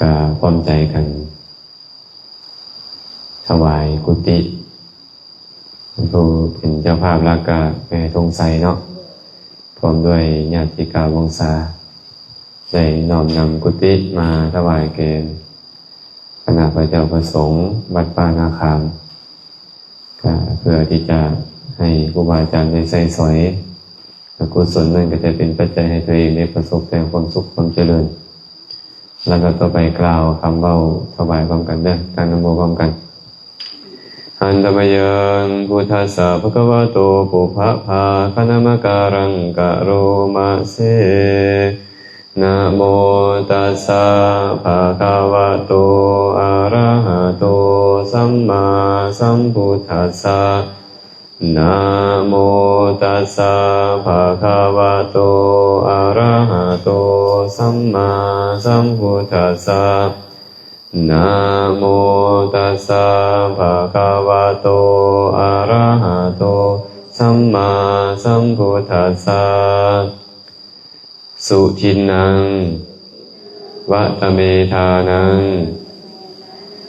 ກະພ້ອມໃຈກັນຖວາຍກຸຕິ. ຜູ້ເປັນເຈົ້າພາບຫຼັກກະແມ່ທອງໄຊເນາະ ພ້ອມດ້ວຍຍາດຕິກາວົງສາ ໄດ້ນ້ອມນຳກຸຕິມາຖວາຍແກ່ຄະນະພະເຈົ້າພະສົງວັດປ່ານາຂາມ ກະເພື່ອທີ່ຈະໃຫ້ຄູບາອາຈານໄດ້ໃຊ້ສອຍ ອະກຸສົນນັ້ນກໍຈະເປັນປັດໄຈໃຫ້ຕົວເອງໄດ້ປະສົບແຕ່ຄວາມສຸກຄວາມຈະເລີນ. ລຳດັບຕໍ່ໄປກ່າວຄຳເວົ້າຖວາຍພ້ອມກັນເດີ ຕັ້ງນະໂມພ້ອມກັນ. Handa mayaṃ buddhassa bhagavato pubbabhāganamakāraṃ karoma se. Namo tassa bhagavato arahato sammāsambuddhassa. Namo tassa bhagavato arahato sammāsambuddhassa. Namo tassa bhagavato arahato sammāsambuddhassa. Suṭṭhinnaṃ vata me dānaṃ,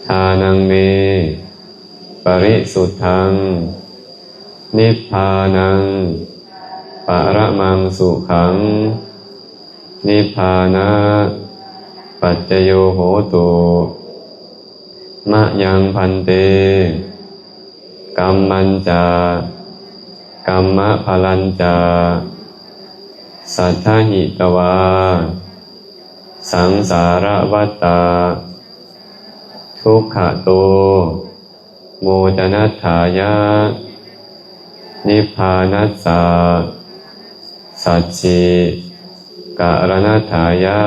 dānaṃ me parisuddhaṃ, nibbānaṃ paramaṃ sukhaṃ, nibbānapaccayo hotu. Mayaṃ bhante kammañca kammaphalanca saddahithvā saṃsāravattadukkhato mocanatthāya nibbānassa sacchikaraṇatthāya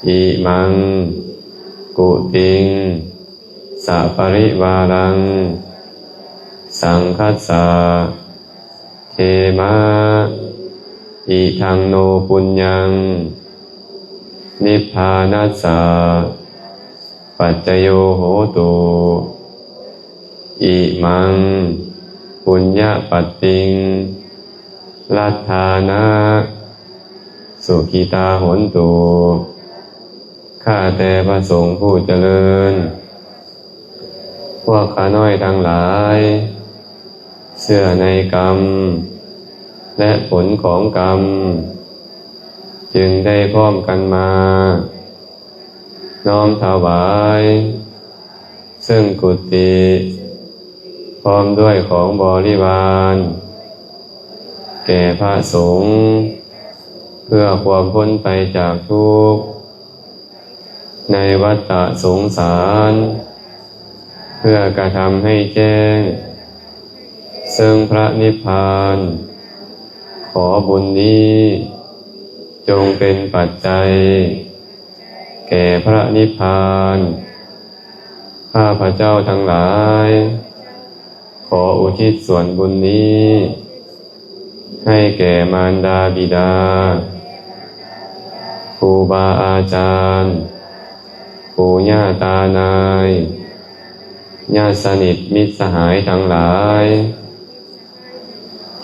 imaṃ kutiṃ saparivāraṃ saṅghassa dema. Idaṃ no puññaṃ nibbānassa paccayo hotu. Imaṃ puññapattiṃ laddhāna sukhitā hontu. ຂ້າແຕ່ພະສົງຜູ້ຈະເລີນ, ພວກຂ້ານ້ອຍທັງຫຼາຍເຊື່ອໃນກຳ ແລະ ຜົນຂອງກຳ, ຈຶ່ງໄດ້ພ້ອມກັນມານ້ອມຖວາຍເຊິ່ງກຸຕິ ພ້ອມດ້ວຍຂອງບໍລິວານ ແກ່ພະສົງ ເພື່ອຄວາມພົ້ນໄປຈາກທຸກ ໃນວັດຕະສົງສານ ເພື່ອກະທຳໃຫ້ແຈ້ງເຊິ່ງພະນິບພານ. ຂໍບຸນນີ້ຈົ່ງເປັນປັດໄຈແກ່ພະນິບພານ. ຂ້າພະເຈົ້າທັງຫຼາຍ ຂໍອຸທິດສ່ວນບຸນນີ້ໃຫ້ແກ່ມານດາບິດາ, ຄູບາອາຈານ, ປູ່ຍ່າຕານາຍ, ຍາດສະໜິດມິດສະຫາຍທັງຫຼາຍ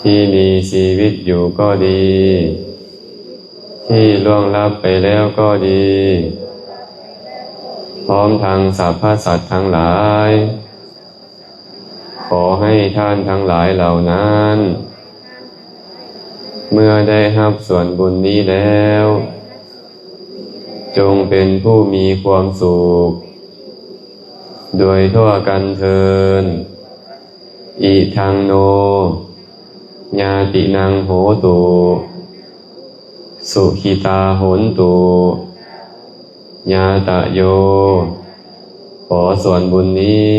ທີ່ມີຊີວິດຢູ່ກໍດີ, ທີ່ລ່ວງລັບໄປແລ້ວກໍດີ, ພ້ອມທັງສັບພະສັດທັງຫຼາຍ. ຂໍໃຫ້ທ່ານທັງຫຼາຍເຫຼົ່ານັ້ນ ເມື່ອໄດ້ຮັບສ່ວນບຸນນີ້ແລ້ວ ຈົ່ງເປັນຜູ້ມີຄວາມສຸກໂດຍທົ່ວກັນເທີນ. Idaṃ no ñātīnaṃ hotu, sukhitā hontu ñātayo. ຂໍສ່ວນບຸນນີ້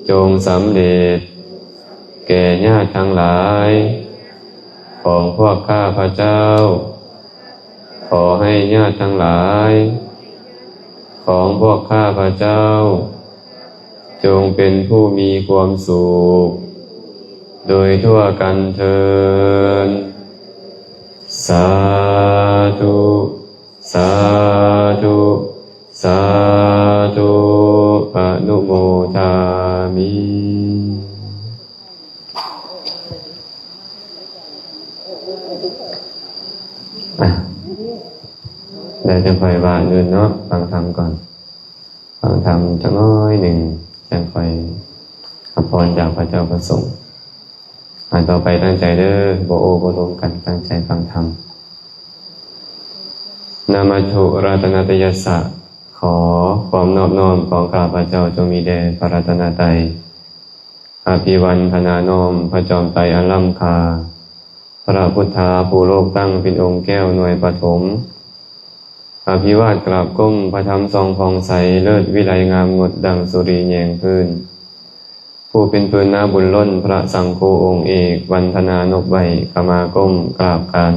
ຈົ່ງສຳເລັດແກ່ຍາດທັງຫຼາຍຂອງພວກຂ້າພະເຈົ້າ. ຂໍໃຫ້ຍາດທັງຫຼາຍຂອງພວກຂ້າພະເຈົ້າ ຈົ່ງເປັນຜູ້ມີຄວາມສຸກໂດຍທົ່ວກັນເທີນ. ສາທຸ ສາທຸ ສາທຸ ອະນຸໂມທາມິ. ອ່ະ ແລ້ວຈັ່ງຄ່ອ ວ່າອື່ນເນາະ ຟັງທຳກ່ອນ ຟັງທຳຈັກໜ້ອຍໜຶ່ງ ຈັ່ງຄ່ອຍຮັບພອນຈາກພະເຈົ້າພະສົງ. ອັນຕໍ່ໄປຕັ້ງໃຈເດີ້ ບໍ່ໂອ້ບໍ່ລົມກັນ ຕັ້ງໃຈຟັງທຳ. ນະມັດຖຸລັດຕະນະຕະຍັດສະ ຂໍຄວາມນອບນ້ອມຂອງຂ້າພະເຈົ້າຈົ່ງມີແດ່ພະລັດຕະນະໄຕ. ອະພິວັນທະນານ້ອມພະຈອມໄຕອັນລ້ຳຄ່າ, ພະພຸດທາຜູ້ໂລກຕັ້ງເປັນອົງແກ້ວໜ່ວຍປະຖົມ. ອະພິວາດກາບກົ້ມພະທຳສ່ອງຜ່ອງໃສ, ເລີດວິໄລງາມງົດດັ່ງສຸຣີແຍງພື້ນ. ຜູ້ເປັນພື້ນນາບຸນລົ້ນ, ພະສັງໂຄອົງເອກ, ວັນທະນານົບໄຫວ້, ຂະມາກົ້ມກາບການ.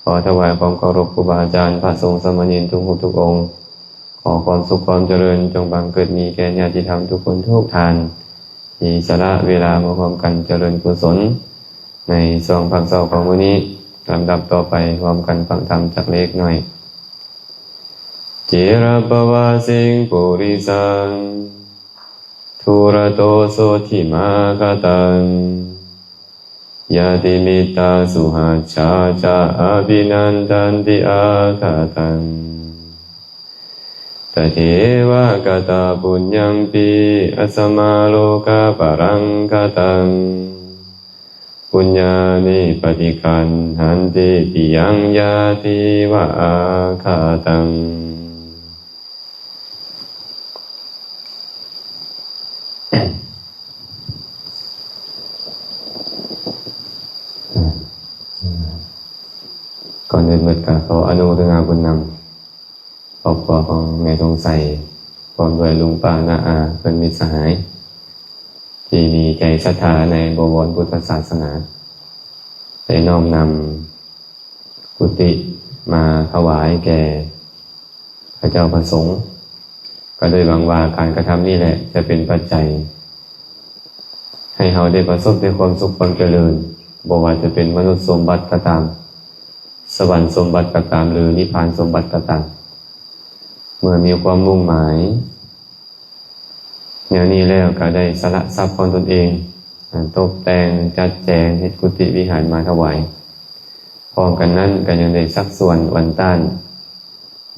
ຂໍຖວາຍຄວາມເຄົາລົບຄູບາອາຈານ, ພະສົງສາມະເນນທຸກຮູບທຸກອົງ. ຂໍຄວາມສຸກຄວາມຈະເລີນຈົ່ງບັງເກີດມີແກ່ຍາດຕິທຳທຸກຄົນທຸກທ່ານ ທີ່ສະຫຼະເວລາມາຮ່ວມກັນຈະເລີນກຸສົນ ໃນຊ່ວງພາກເຊົ້າຂອງມື້ນີ້. ລຳດັບຕໍ່ໄປ ຮ່ວມກັນຟັງທຳຈັກເລັກນ້ອຍ. Cirapavasiṃ purisaṃ dūradoso dimāgataṃ, ñātimittā sakhā ca abhinandanti āgataṃ. Tathevakatapuññampi asmā lokapallaṅkataṃ, puññāni paṭiggaṇhanti piyaṃ ñātiṃ va āgataṃ. ກ່ອນອື່ນໝົດກໍຂໍອະນຸໂມທະນາບຸນນຳຄອບຄົວຂອງແມ່ທົງໄຊ ພ້ອມດ້ວຍລຸງປ້ານ້າອາ ເພື່ອນມິດສະຫາຍ ທີ່ມີໃຈສັດທາໃນບໍວອນພຸດທະສາສະໜາ ໄດ້ນ້ອມນຳ ກຸຕິມາຖວາຍແກ່ພະເຈົ້າພະສົງ, ກໍໂດຍຫວັງວ່າການກະທຳນີ້ແຫຼະຈະເປັນປັດໄຈໃຫ້ເຮົາໄດ້ປະສົບແຕ່ຄວາມສຸກຄວາມຈະເລີນ, ບໍ່ວ່າຈະເປັນມະນຸດສົມບັດກໍຕາມ, ສະຫວັນສົມບັດກໍຕາມ ຫຼື ນິບພານສົມບັດກໍຕາມ, ເມື່ອມີຄວາມມຸ່ງໝາຍ ແນວນີ້ແລ້ວກໍໄດ້ສະຫຼະຊັບຂອງຕົນເອງ, ຕົກແຕ່ງຈັດແຈງເຮັດກຸຕິວິຫານມາຖວາຍ. ພ້ອມກັນນັ້ນກໍຍັງໄດ້ຊັກຊວນອວນຕ້ານ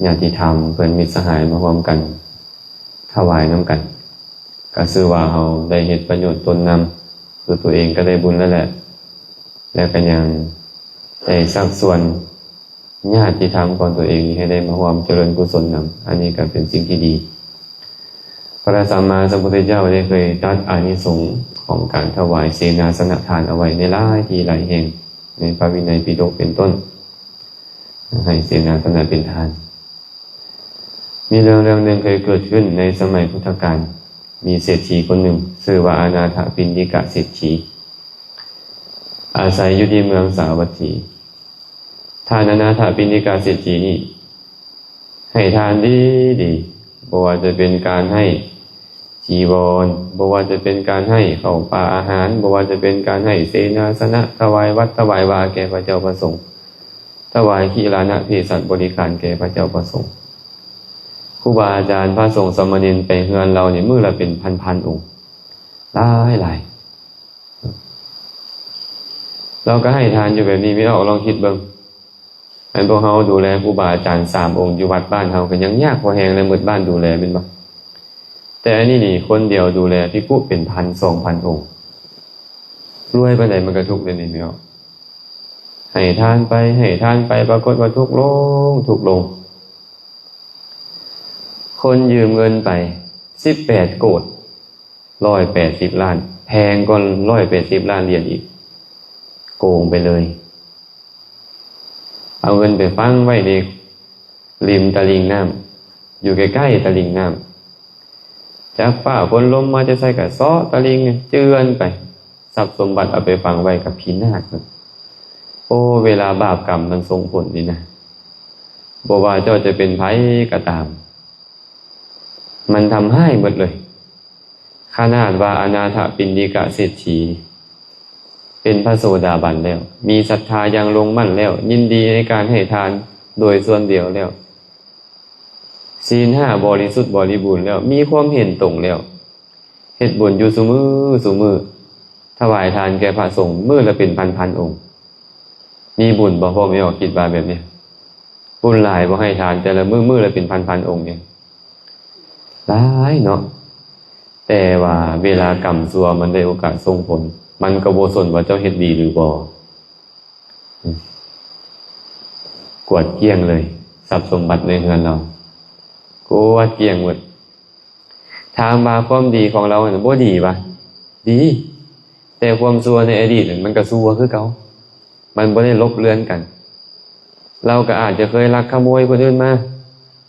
ຍາດຕິທຳເພື່ອນມິດສະຫາຍມາຮ່ວມກັນຖວາຍນຳກັນ. ກໍຊື່ວ່າເຮົາໄດ້ເຮັດປະໂຫຍດຕົນນຳ, ຄືຕົວເອງກໍໄດ້ບຸນແລ້ວແຫຼະ, ແລ້ວກໍຍັງໄດ້ຊັກຊວນ ຍາດຕິທຳຂອງຕົວເອງນີ້ໃຫ້ໄດ້ມາຮ່ວມຈະເລີນກຸສົນນຳ, ອັນນີ້ກໍເປັນສິ່ງທີ່ດີ. ພະສຳມາສຳພຸດທະເຈົ້າໄດ້ເຄີຍຕັດອານິສົງຂອງການຖວາຍເສນາສະນະທານເອົາໄວ້ໃນຫຼາຍທີ່ຫຼາຍແຫ່ງ ໃນພະວິໄນປິດົກເປັນຕົ້ນ, ໃຫ້ເສນາສະນະເປັນທານ. ມີເລື່ອງເລື່ອງໜຶ່ງເຄີຍເກີດຂຶ້ນໃນສະໄໝພຸດທະການ, ມີເສດຖີຄົນໜຶ່ງ ຊື່ວ່າອະນາຖະປິນດິກະເສດຖີ ອາໄສຢູ່ທີ່ເມືອງສາວັດຖີ. ທ່ານອະນາຖະປິນດິກະເສດຖີນີ້ ໃຫ້ທານດີໆ, ບໍ່ວ່າຈະເປັນການໃຫ້ຈີວອນ, ບໍ່ວ່າຈະເປັນການໃຫ້ເຂົ້າປາອາຫານ, ບໍ່ວ່າຈະເປັນການໃຫ້ເສນາສະນະ, ຖວາຍວັດ, ຖວາຍວາແກ່ພະເຈົ້າພະສົງ, ຖວາຍຄີລານະເພສັດບໍລິການແກ່ພະເຈົ້າພະສົງ. ຄູບາອາຈານ, ພະສົງສາມະເນນໄປເຮືອນລາວນີ້ ມື້ລະເປັນພັນໆອົງ, ຫຼາຍໆ. ລາວກໍໃຫ້ທານຢູ່ແບບນີ້, ແມ່ນອອກ ລອງຄິດເບິ່ງ. ອັນພວກເຮົາດູແລຄູບາອາຈານສາມອົງຢູ່ວັດບ້ານເຮົາກໍຍັງຍາກພໍແຮງແລ້ວ, ໝົດບ້ານດູແລແມ່ນບໍ່? ແຕ່ອັນນີ້ນີ້ ຄົນດຽວດູແລພິກຂຸເປັນພັນສອງພັນອົງ, ລວຍປານໃດມັນກໍທຸກເດ້ນີ້, ແມ່ນບໍ່? ໃຫ້ທານໄປ, ໃຫ້ທານໄປ, ປາກົດວ່າທຸກລົງ, ທຸກລົງ. ຄົນຢືມເງິນໄປສິບແປດໂກດ, ຮ້ອຍແປດສິບລ້ານ, ແພງກວ່າຮ້ອຍແປດສິບລ້ານຫຼຽນອີກ, ໂກງໄປເລີຍ. ເອົາເງິນໄປຝັງໄວ້ໃນລິມຕະລິ່ງນ້ຳ, ຢູ່ໃກ້ໆຕະລິ່ງນ້ຳ. ຈັກຟ້າຝົນລົມມາຈາກໃສກໍເຊາະຕະລິ່ງເຈື່ອນໄປ, ຊັບສົມບັດເອົາໄປຝັງໄວ້ກໍພິນາດໝົດ. ໂອ້ ເວລາບາບກຳມັນສົ່ງຜົນນີ້ນະ, ບໍ່ວ່າເຈົ້າຈະເປັນໃຜກໍຕາມ, ມັນທຳຮ້າຍໝົດເລີຍ. ຂະໜາດວ່າອະນາຖະປິນດິກະເສດຖີ ເປັນພະໂສດາບັນແລ້ວ, ມີສັດທາຢ່າງລົງໝັ້ນແລ້ວ, ຍິນດີໃນການໃຫ້ທານໂດຍສ່ວນດຽວແລ້ວ, ສິນຫ້າບໍລິສຸດບໍລິບູນແລ້ວ, ມີຄວາມເຫັນຕົງແລ້ວ, ເຮັດບຸນຢູ່ຊຸມື້ຊຸມື້, ຖວາຍທານແກ່ພະສົງມື້ລະເປັນພັນໆອົງ. ມີບຸນບໍ່? ພໍ່ແມ່ອອກຄິດວ່າແບບນີ້ ບຸນຫຼາຍບໍ່ໃຫ້ທານແຕ່ລະມື້ ມື້ລະເປັນພັນໆອົງເດ ຫຼາຍເນາະ. ແຕ່ວ່າເວລາກຳຊົ່ວມັນໄດ້ໂອກາດສົ່ງຜົນ ມັນກໍບໍ່ສົນວ່າເຈົ້າເຮັດດີຫຼືບໍ່. ອືມ ກວາດກ້ຽງເລີຍ ຊັບສົມບັດໃນເຮືອນລາວ ກວາດກ້ຽງໝົດ. ຖາມວ່າຄວາມດີຂອງລາວຫັ້ນບໍ່ດີຫວາ? ດີ. ແຕ່ຄວາມຊົ່ວໃນອະດີດນັ້ນ ມັນກໍຊົ່ວຄືເກົ່າ ມັນບໍ່ໄດ້ລົບເລື່ອນກັນ. ລາວກໍອາດຈະເຄີຍລັກຂະໂມຍຄົນອື່ນມາ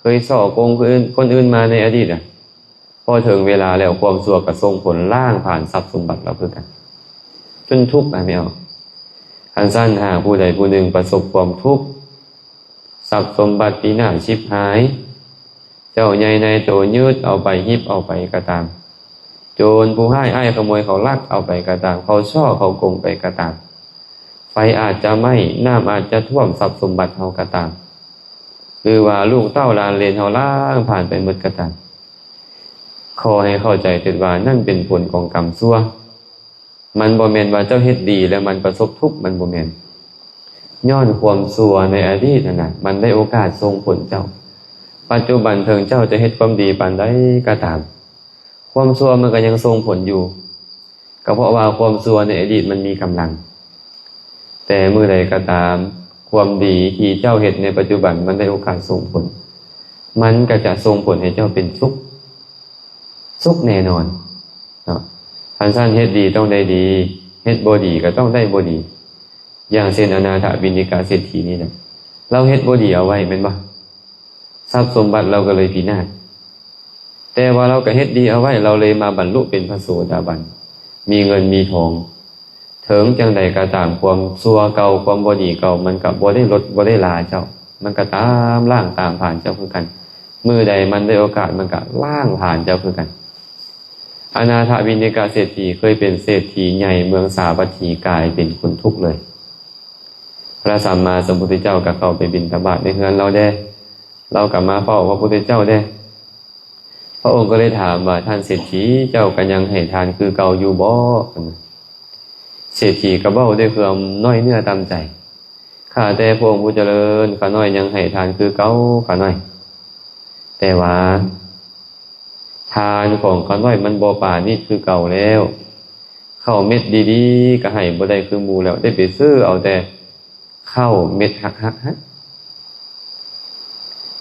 ເຄີຍສໍ້ໂກງຄົນອື່ນ ຄົນອື່ນມາໃນອະດີດນະ. ພໍເຖິງເວລາແລ້ວ ຄວາມຊົ່ວກໍສົ່ງຜົນລ້າງຜານຊັບສົມບັດລາວຄືກັນ ຈົນທຸກອະແມ່ເອີຍ. ຄັນຊັ້ນ ຫາກຜູ້ໃດຜູ້ໜຶ່ງປະສົບຄວາມທຸກ ຊັບສົມບັດພິນາດຊິບຫາຍ ເຈົ້າໃຫຍ່ນາຍໂຕຍຶດເອົາໄປ ຮິບເອົາໄປກໍຕາມ, ໂຈນຜູ້ຮ້າຍອ້າຍຂະໂມຍເຂົາລັກເອົາໄປກໍຕາມ, ເຂົາສໍ້ເຂົາໂກງໄປກໍຕາມ, ໄຟອາດຈະໄໝ້, ນ້ຳອາດຈະຖ້ວມຊັບສົມບັດເຮົາກໍຕາມ, ຫຼືວ່າລູກເຕົ້າຫຼານເຫຼນເຮົາລ້າງຜານໄປໝົດກໍຕາມ, ຂໍໃຫ້ເຂົ້າໃຈເຖິງວ່ານັ້ນເປັນຜົນຂອງກຳຊົ່ວ. ມັນບໍ່ແມ່ນວ່າເຈົ້າເຮັດດີແລ້ວມັນປະສົບທຸກ, ມັນບໍ່ແມ່ນ. ຍ້ອນຄວາມຊົ່ວໃນອະດີດນັ້ນນະ ມັນໄດ້ໂອກາດສົ່ງຜົນເຈົ້າ. ປັດຈຸບັນເຖິງເຈົ້າຈະເຮັດຄວາມດີປານໃດກໍຕາມ, ຄວາມຊົ່ວມັນກໍຍັງສົ່ງຜົນຢູ່, ກໍເພາະວ່າຄວາມຊົ່ວໃນອະດີດມັນມີກຳລັງ. ແຕ່ມື້ໃດກໍຕາມ, ຄວາມດີທີ່ເຈົ້າເຮັດໃນປັດຈຸບັນມັນໄດ້ໂອກາດສົ່ງຜົນ, ມັນກໍຈະສົ່ງຜົນໃຫ້ເຈົ້າເປັນສຸກ, ສຸກແນ່ນອນ. ເນາະ ຄັນຊັ້ນເຮັດດີຕ້ອງໄດ້ດີ, ເຮັດບໍ່ດີກໍຕ້ອງໄດ້ບໍ່ດີ. ຢ່າງເຊັ່ນ ອະນາຖະວິນິກະເສດຖີນີ້ນະ, ລາວເຮັດບໍ່ດີເອົາໄວ້ແມ່ນບໍ່? ຊັບສົມບັດລາວກໍເລີຍພິນາດ. ແຕ່ວ່າລາວກໍເຮັດດີເອົາໄວ້, ລາວເລີຍມາບັນລຸເປັນພະໂສດາບັນ, ມີເງິນມີທອງ. ເຖິງຈັ່ງໃດກໍຕາມ, ຄວາມຊົ່ວເກົ່າ, ຄວາມບໍ່ດີເກົ່າ, ມັນກໍບໍ່ໄດ້ລົດ, ບໍ່ໄດ້ລາເຈົ້າ, ມັນກໍຕາມລ້າງຕາມຜານເຈົ້າຄືກັນ. ມື້ໃດມັນໄດ້ໂອກາດ, ມັນກໍລ້າງຜານເຈົ້າຄືກັນ. ອະນາຖະວິນິກະເສດຖີເຄີຍເປັນເສດຖີໃຫຍ່ເມືອງສາວັດຖີ, ກາຍເປັນຄົນທຸກເລີຍ. ພະສຳມາສຳພຸດທະເຈົ້າກໍເຂົ້າໄປບິນທະບາດໃນເຮືອນລາວແດ່, ລາວກໍມາເຝົ້າພະພຸດທະເຈົ້າແດ່. ພະອົງກໍເລີຍຖາມວ່າ, ທ່ານເສດຖີ, ເຈົ້າກໍຍັງໃຫ້ທານຄືເກົ່າຢູ່ບໍ່? ເສດຖີກໍເວົ້າດ້ວຍຄວາມນ້ອຍເນື້ອຕ່ຳໃຈ, ຂ້າແຕ່ພະອົງຜູ້ຈະເລີນ, ຂ້ານ້ອຍຍັງໃຫ້ທານຄືເກົ່າ, ຂ້ານ້ອຍ. ແຕ່ວ່າ ທານຂອງຂ້ານ້ອຍມັນບໍ່ປານີດຄືເກົ່າແລ້ວ. ເຂົ້າເມັດດີໆກໍໃຫ້ບໍ່ໄດ້ຄືໝູ່ແລ້ວ, ໄດ້ໄປຊື້ເອົາແຕ່ເຂົ້າເມັດຫັກໆຫັ້ນ.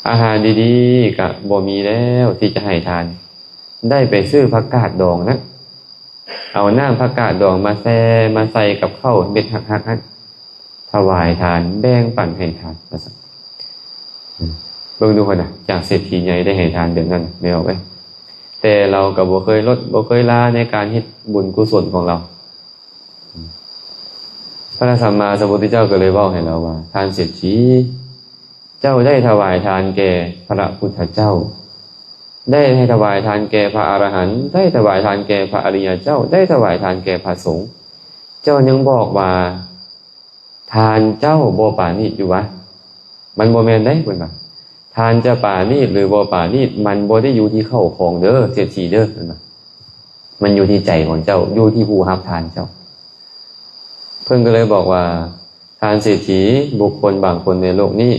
ອາຫານດີໆກໍບໍ່ມີແລ້ວທີ່ຈະໃຫ້ທານ, ໄດ້ໄປຊື້ຜັກກາດດອງນັ້ນ, ເອົານ້ຳຜັກກາດດອງມາແຊ່ ມາໃສ່ກັບເຂົ້າເມັດຫັກໆຫັ້ນ. ຖວາຍທານ, ແບ່ງປັນໃຫ້ທານ ວ່າຊັ້ນ. ເບິ່ງດູຫັ້ນນະ, ຈາກເສດຖີໃຫຍ່ໄດ້ໃຫ້ທານແບບນັ້ນນະ ແມ່ນບໍ່ເອີຍ? ແຕ່ລາວກໍບໍ່ເຄີຍລົດ, ບໍ່ເຄີຍລາໃນການເຮັດບຸນກຸສົນຂອງລາວ. ພະສຳມາສຳພຸດທະເຈົ້າກໍເລີຍເວົ້າໃຫ້ລາວວ່າ, ທ່ານເສດຖີ, ເຈົ້າໄດ້ຖວາຍທານແກ່ພະພຸດທະເຈົ້າ, ໄດ້ໃຫ້ຖວາຍທານແກ່ພະອະລະຫັນ, ໄດ້ຖວາຍທານແກ່ພະອະລິຍະເຈົ້າ, ໄດ້ຖວາຍທານແກ່ພະສົງ, ເຈົ້າຍັງບອກວ່າ ທ່ານເຈົ້າບໍ່ປານີດຢູ່ຫວາ? ມັນບໍ່ແມ່ນເດ້ ເພິ່ນວ່າ. ທ່ານຈະປານີດຫຼືບໍ່ປານີດ ມັນບໍ່ໄດ້ຢູ່ທີ່ເຂົ້າຂອງເດີ ເສດຖີເດີ ເພິ່ນວ່າ. ມັນຢູ່ທີ່ໃຈຂອງເຈົ້າ, ຢູ່ທີ່ຜູ້ຮັບທານເຈົ້າ. ເພິ່ນກໍເລີຍບອກວ່າ, ທ່ານເສດຖີ, ບຸກຄົນບາງຄົນໃນໂລກນີ້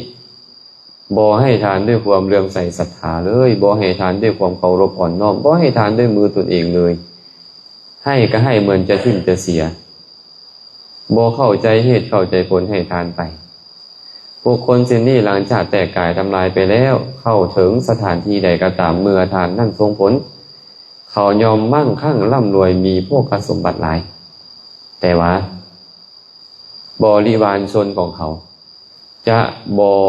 ບໍ່ໃຫ້ທານດ້ວຍຄວາມເຫຼື້ອມໃສສັດທາເລີຍ, ບໍ່ໃຫ້ທານດ້ວຍຄວາມເຄົາລົບອ່ອນນ້ອມ, ບໍ່ໃຫ້ທານດ້ວຍມືຕົນເອງເລີຍ. ໃຫ້ກໍໃຫ້ເໝືອນຈະຖິ້ມຈະເສຍ, ບໍ່ເຂົ້າໃຈເຫດເຂົ້າໃຈຜົນໃຫ້ທານໄປ. ບຸກຄົນເຊັ່ນນີ້ ຫຼັງຈາກແຕກກາຍທຳລາຍໄປແລ້ວ, ເຂົ້າເຖິງສະຖານທີ່ໃດກໍຕາມ, ເມື່ອທານນັ້ນສົ່ງຜົນ, ເຂົາຍ່ອມມັ່ງຄັ່ງລ່ຳລວຍ, ມີໂພຄະສົມບັດຫຼາຍ. ແຕ່ວ່າ ບໍລິວານຊົນຂອງເຂົາ ຈະບໍ່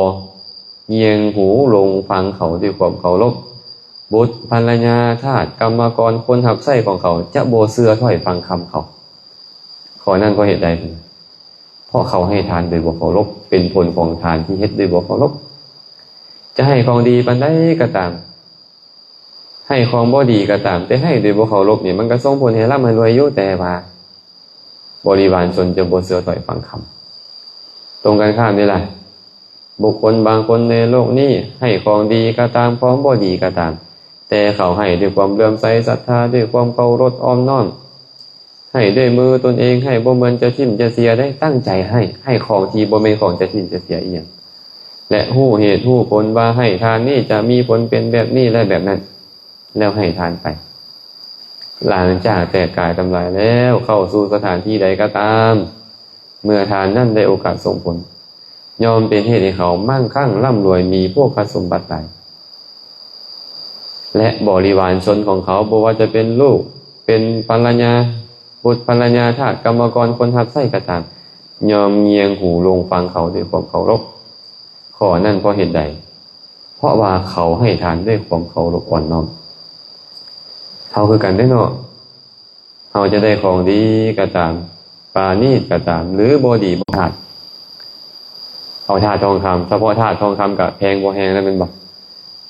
ຍຽງຫູລົງຟັງເຂົາດ້ວຍຄວາມເຄົາລົບ. ບຸດ, ພັນລະຍາ, ທາດ, ກຳມະກອນ, ຄົນຮັບໃຊ້ຂອງເຂົາ ຈະບໍ່ເຊື່ອຖ້ອຍຟັງຄຳເຂົາ. ຂໍ້ນັ້ນເພາະເຫດໃດ? ເພາະເຂົາໃຫ້ທານໂດຍບໍ່ເຄົາລົບ, ເປັນຜົນຂອງທານທີ່ເຮັດໂດຍບໍ່ເຄົາລົບ. ຈະໃຫ້ຂອງດີປານໃດກໍຕາມ, ໃຫ້ຂອງບໍ່ດີກໍຕາມ, ແຕ່ໃຫ້ໂດຍບໍ່ເຄົາລົບນີ້ ມັນກໍສົ່ງຜົນໃຫ້ລ່ຳໃຫ້ລວຍຢູ່, ແຕ່ວ່າບໍລິວານຊົນຈະບໍ່ເຊື່ອຖ້ອຍຟັງຄຳ. ຕົງກັນຂ້າມນີ້ລະ, ບຸກຄົນບາງຄົນໃນໂລກນີ້ ໃຫ້ຂອງດີກໍຕາມ, ຂອງບໍ່ດີກໍຕາມ, ແຕ່ເຂົາໃຫ້ດ້ວຍຄວາມເຫຼື້ອມໃສສັດທາ, ດ້ວຍຄວາມເຄົາລົບອ່ອນນ້ອມ, ໃຫ້ດ້ວຍມືຕົນເອງ, ໃຫ້ບໍ່ແມ່ນຈະຖິ້ມຈະເສຍໄດ້, ຕັ້ງໃຈໃຫ້, ໃຫ້ຂອງທີ່ບໍ່ແມ່ນຂອງຈະຖິ້ມຈະເສຍອີ່ຫຍັງ. ແລະ ຮູ້ເຫດຮູ້ຜົນວ່າໃຫ້ທານນີ້ຈະມີຜົນເປັນແບບນີ້ ແລະ ແບບນັ້ນ ແລ້ວໃຫ້ທານໄປ. ຫຼັງຈາກແຕກກາຍທຳລາຍແລ້ວ ເຂົ້າສູ່ສະຖານທີ່ໃດກໍຕາມ, ເມື່ອທານນັ້ນໄດ້ໂອກາດສົ່ງຜົນ, ຍ່ອມເປັນເຫດໃຫ້ເຂົາມັ່ງຄັ່ງລ່ຳລວຍ ມີໂພຄະສົມບັດຫຼາຍ ແລະ ບໍລິວານຊົນຂອງເຂົາ, ບໍ່ວ່າຈະເປັນລູກ, ເປັນພັນລະຍາ, ບຸດ, ພັນລະຍາ, ທາດ, ກຳມະກອນ, ຄົນຮັບໃຊ້ກໍຕາມ, ຍ່ອມງຽງຫູລົງຟັງເຂົາດ້ວຍຄວາມເຄົາລົບ. ຂໍ້ນັ້ນເພາະເຫດໃດ? ເພາະວ່າເຂົາໃຫ້ທານດ້ວຍຄວາມເຄົາລົບອ່ອນນ້ອມ. ເຮົາຄືກັນເດ້ເນາະ, ເຮົາຈະໄດ້ຂອງດີກໍຕາມ, ປານີດກໍຕາມ, ຫຼື ບໍ່ດີບໍ່ທາດ, ເອົາທາດທອງຄຳ, ສະເພາະທາດທອງຄຳກໍແພງພໍແຮງແລ້ວແມ່ນບໍ່?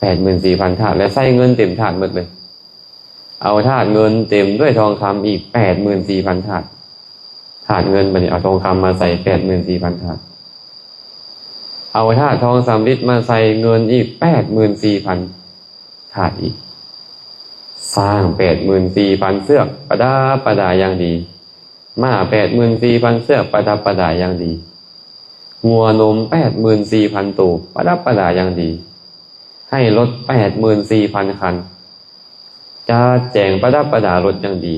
ແປດໝື່ນສີ່ພັນທາດ ແລະ ໃສ່ເງິນເຕັມທາດໝົດເລີຍ. ເອົາທາດເງິນເຕັມດ້ວຍທອງຄຳອີກແປດໝື່ນສີ່ພັນທາດ. ທາດເງິນ ບັດນີ້ເອົາທອງຄຳມາໃສ່ແປດໝື່ນສີ່ພັນທາດ. ເອົາທາດທອງສຳລິດມາໃສ່ເງິນອີກແປດໝື່ນສີ່ພັນທາດອີກ. ຊ້າງແປດໝື່ນສີ່ພັນເຊືອກ ປະດັບປະດາຢ່າງດີ. ມ້າແປດໝື່ນສີ່ພັນເຊືອກ ປະດັບປະດາຢ່າງດີ. ງົວນົມແປດໝື່ນສີ່ພັນໂຕ ປະດັບປະດາຢ່າງດີ. ໃຫ້ລົດແປດໝື່ນສີ່ພັນຄັນ ຈັດແຈງປະດັບປະດາລົດຢ່າງດີ.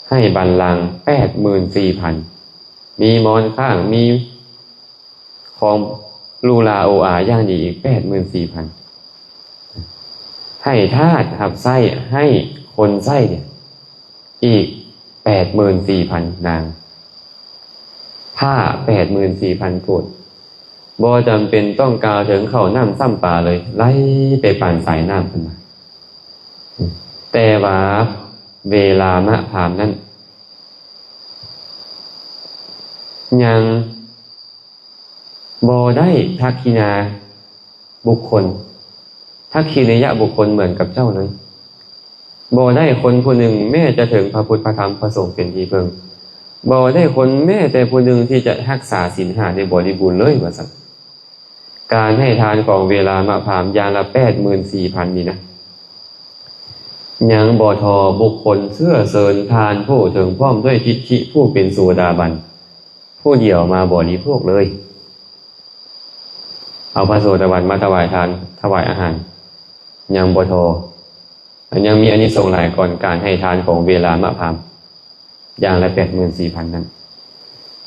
ໃຫ້ບັນລັງແປດໝື່ນສີ່ພັນ ມີໝອນຂ້າງ ມີຂອງຫຼູຫຼາໂອອາຢ່າງດີອີກແປດໝື່ນສີ່ພັນ. ໃຫ້ທາດຮັບໃຊ້ ໃຫ້ຄົນໃຊ້ ອີກແປດໝື່ນສີ່ພັນນາງ, ຜ້າແປດໝື່ນສີ່ພັນໂກດ, ບໍ່ຈຳເປັນຕ້ອງກ່າວເຖິງເຂົ້ານ້ຳຊ້ຳປາເລີຍ, ໄຫຼໄປປານສາຍນ້ຳພຸ້ນນະ. ແຕ່ວ່າເວລາມະພາມນັ້ນ ຍັງ ບໍ່ໄດ້ທັກຂິນາບຸກຄົນ, ທັກຂິນຍະບຸກຄົນເໝືອນກັບເຈົ້າເລີຍ. ບໍ່ໄດ້ຄົນຜູ້ໜຶ່ງ ແມ້ຈະເຖິງພະພຸດ ພະທຳ ພະສົງເປັນທີ່ເພິ່ງ, ບໍ່ໄດ້ຄົນແມ້ແຕ່ຜູ້ໜຶ່ງທີ່ຈະຮັກສາສິນຫ້າໄດ້ບໍລິບູນເລີຍ ວ່າຊັ້ນ. ການໃຫ້ທານຂອງເວລາມະພາມຢ່າງລະແປດໝື່ນສີ່ພັນນີ້ນະ, ຍັງບໍ່ທໍ່ບຸກຄົນເຊື້ອເຊີນທ່ານຜູ້ເຖິງພ້ອມດ້ວຍທິດຖິຜູ້ເປັນໂສດາບັນ ຜູ້ດຽວມາບໍລິໂພກເລີຍ. ເອົາພະໂສດາບັນມາຖວາຍທານ, ຖວາຍອາຫານ, ຍັງບໍ່ພໍ, ຍັງມີອານິສົງຫຼາຍກ່ອນການໃຫ້ທານຂອງເວລາມະພາມ ຢ່າງລະແປດໝື່ນສີ່ພັນນັ້ນ.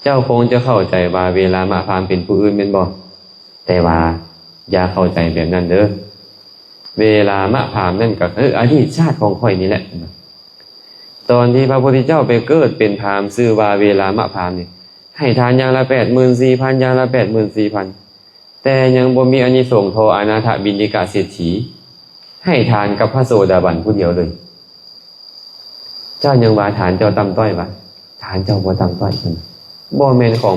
ເຈົ້າຄົງຈະເຂົ້າໃຈວ່າເວລາມະພາມເປັນຜູ້ອື່ນແມ່ນບໍ່? ແຕ່ວ່າຢ່າເຂົ້າໃຈແບບນັ້ນເດີ້. ເວລາມະພາມນັ້ນກໍຄືອະດີດຊາດຂອງຂ້ອຍນີ້ແຫຼະ. ຕອນທີ່ພະພຸດທະເຈົ້າໄປເກີດເປັນພາມ ຊື່ວ່າເວລາມະພາມນີ້ ໃຫ້ທານຢ່າງລະແປດໝື່ນສີ່ພັນ ຢ່າງລະແປດໝື່ນສີ່ພັນ. ແຕ່ຍັງບໍ່ມີອານິສົງທໍ່ອະນາຖະບິນດິກະເສດຖີ ໃຫ້ທານກັບພະໂສດາບັນຜູ້ດຽວເລີຍ. ເຈົ້າຍັງວ່າທານເຈົ້າຕ່ຳຕ້ອຍວະ? ທານເຈົ້າບໍ່ຕ່ຳຕ້ອຍ, ບໍ່ແມ່ນຂອງ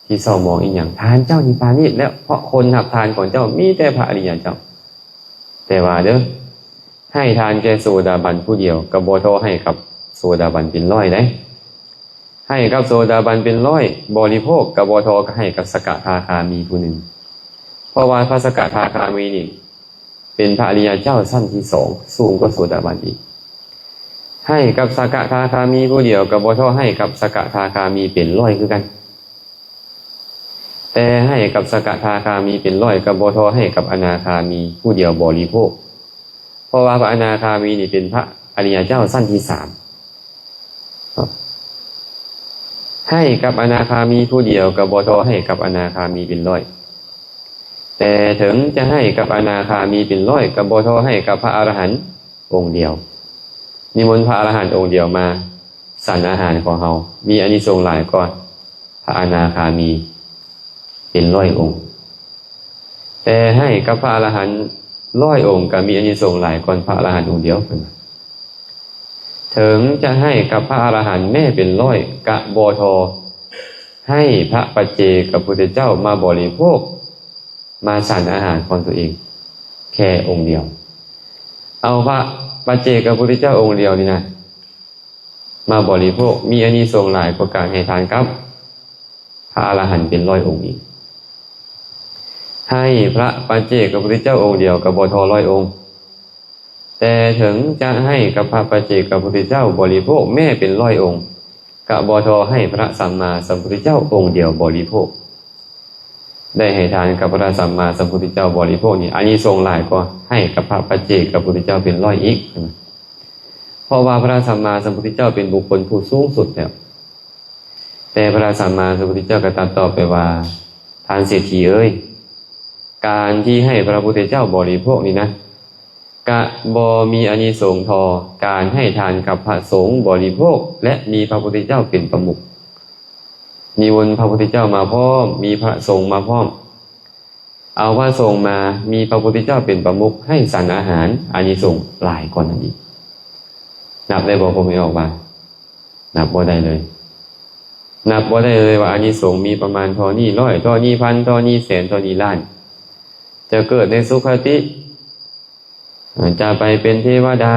ທີ່ເສົ້າໝອງອີຫຍັງ. ທານເຈົ້ານີ້ປານີດແລ້ວ, ເພາະຄົນຮັບທານຂອງເຈົ້າມີແຕ່ພະອະລິຍະເຈົ້າ. ແຕ່ວ່າເດີ້, ໃຫ້ທານແກ່ໂສດາບັນຜູ້ດຽວ ກໍບໍ່ທໍ່ໃຫ້ກັບໂສດາບັນເປັນຮ້ອຍໃດ. ໃຫ້ກັບໂສດາບັນເປັນຮ້ອຍບໍລິໂພກ ກໍບໍ່ທໍ່ໃຫ້ກັບສະກະທາຄາມີຜູ້ໜຶ່ງ. ເພາະວ່າພະສະກະທາຄາມີນີ້ເປັນພະອະລິຍະເຈົ້າຊັ້ນທີສອງ ສູງກວ່າໂສດາບັນອີກ. ໃຫ້ກັບສະກະທາຄາມີຜູ້ດຽວ ກໍບໍ່ທໍ່ໃຫ້ກັບສະກະທາຄາມີເປັນຮ້ອຍຄືກັນ. ແຕ່ໃຫ້ກັບສະກະທາຄາມີເປັນຮ້ອຍ ກໍບໍ່ທໍ່ໃຫ້ກັບອະນາຄາມີຜູ້ດຽວບໍລິໂພກ. ເພາະວ່າພະອະນາຄາມີນີ້ເປັນພະອະລິຍະເຈົ້າຊັ້ນທີສາມ. ໃຫ້ກັບອະນາຄາມີຜູ້ດຽວ ກໍບໍ່ທໍ່ໃຫ້ກັບອະນາຄາມີເປັນຮ້ອຍ. ແຕ່ເຖິງຈະໃຫ້ກັບອະນາຄາມີເປັນຮ້ອຍ ກໍບໍ່ທໍ່ໃຫ້ກັບພະອະລະຫັນອົງດຽວ. ນິມົນພະອະລະຫັນອົງດຽວມາສັນອາຫານຂອງເຮົາ ມີອານິສົງຫຼາຍກວ່າ ພະອະນາຄາມີເປັນຮ້ອຍອົງ. ແຕ່ໃຫ້ກັບພະອະລະຫັນຮ້ອຍອົງ ກໍມີອານິສົງຫຼາຍກ່ອນພະອະລະຫັນອົງດຽວ. ເຖິງຈະໃຫ້ກັບພະອະລະຫັນແມ້ເປັນຮ້ອຍ ກະບໍ່ທໍ່ໃຫ້ພະປັດເຈກະພຸດທະເຈົ້າມາບໍລິໂພກ ມາສັນອາຫານຂອງຕົວເອງ ແຄ່ອົງດຽວ. ເອົາພະປັດເຈກະພຸດທະເຈົ້າອົງດຽວນີ້ນະ ມາບໍລິໂພກ ມີອານິສົງຫຼາຍກວ່າການໃຫ້ທານກັບພະອະລະຫັນເປັນຮ້ອຍອົງອີກ. ໃຫ້ພະປັດເຈກະພຸດທະເຈົ້າອົງດຽວ ກໍບໍ່ທໍ່ຮ້ອຍອົງ. ແຕ່ເຖິງຈະໃຫ້ກັບພະປັດເຈກະພຸດທະເຈົ້າບໍລິໂພກແມ້ເປັນຮ້ອຍອົງ ກະບໍ່ທໍ່ໃຫ້ພະສຳມາສຳພຸດທະເຈົ້າອົງດຽວບໍລິໂພກ. ໄດ້ໃຫ້ທານກັບພະສຳມາສຳພຸດທະເຈົ້າບໍລິໂພກນີ້ ອານິສົງຫຼາຍກວ່າໃຫ້ກັບພະປັດເຈກະພຸດທະເຈົ້າເປັນຮ້ອຍອີກ. ເພາະວ່າພະສຳມາສຳພຸດທະເຈົ້າເປັນບຸກຄົນຜູ້ສູງສຸດແລ້ວ. ແຕ່ພະສຳມາສຳພຸດທະເຈົ້າກໍຕັດຕອບໄປວ່າ, ທ່ານເສດຖີເອີຍ, ການທີ່ໃຫ້ພະພຸດທະເຈົ້າບໍລິໂພກນີ້ນະ, ກະບໍ່ມີອານິສົງທໍ່ການໃຫ້ທານກັບພະສົງບໍລິໂພກ ແລະ ມີພະພຸດທະເຈົ້າເປັນປະມຸກ. ນິມົນພະພຸດທະເຈົ້າມາພ້ອມ, ມີພະສົງມາພ້ອມ, ເອົາພະສົງມາ, ມີພະພຸດທະເຈົ້າເປັນປະມຸກ, ໃຫ້ສັນອາຫານ, ອານິສົງຫຼາຍກວ່ານັ້ນອີກ. ນັບໄດ້ບໍ່ ພໍ່ແມ່ອອກວ່າ? ນັບບໍ່ໄດ້ເລີຍ. ນັບບໍ່ໄດ້ເລີຍວ່າອານິສົງມີປະມານທໍ່ນີ້ຮ້ອຍ, ທໍ່ນີ້ພັນ, ທໍ່ນີ້ແສນ, ທໍ່ນີ້ລ້ານ. ຈະເກີດໃນສຸຄະຕິ, ຈະໄປເປັນເທວະດາ,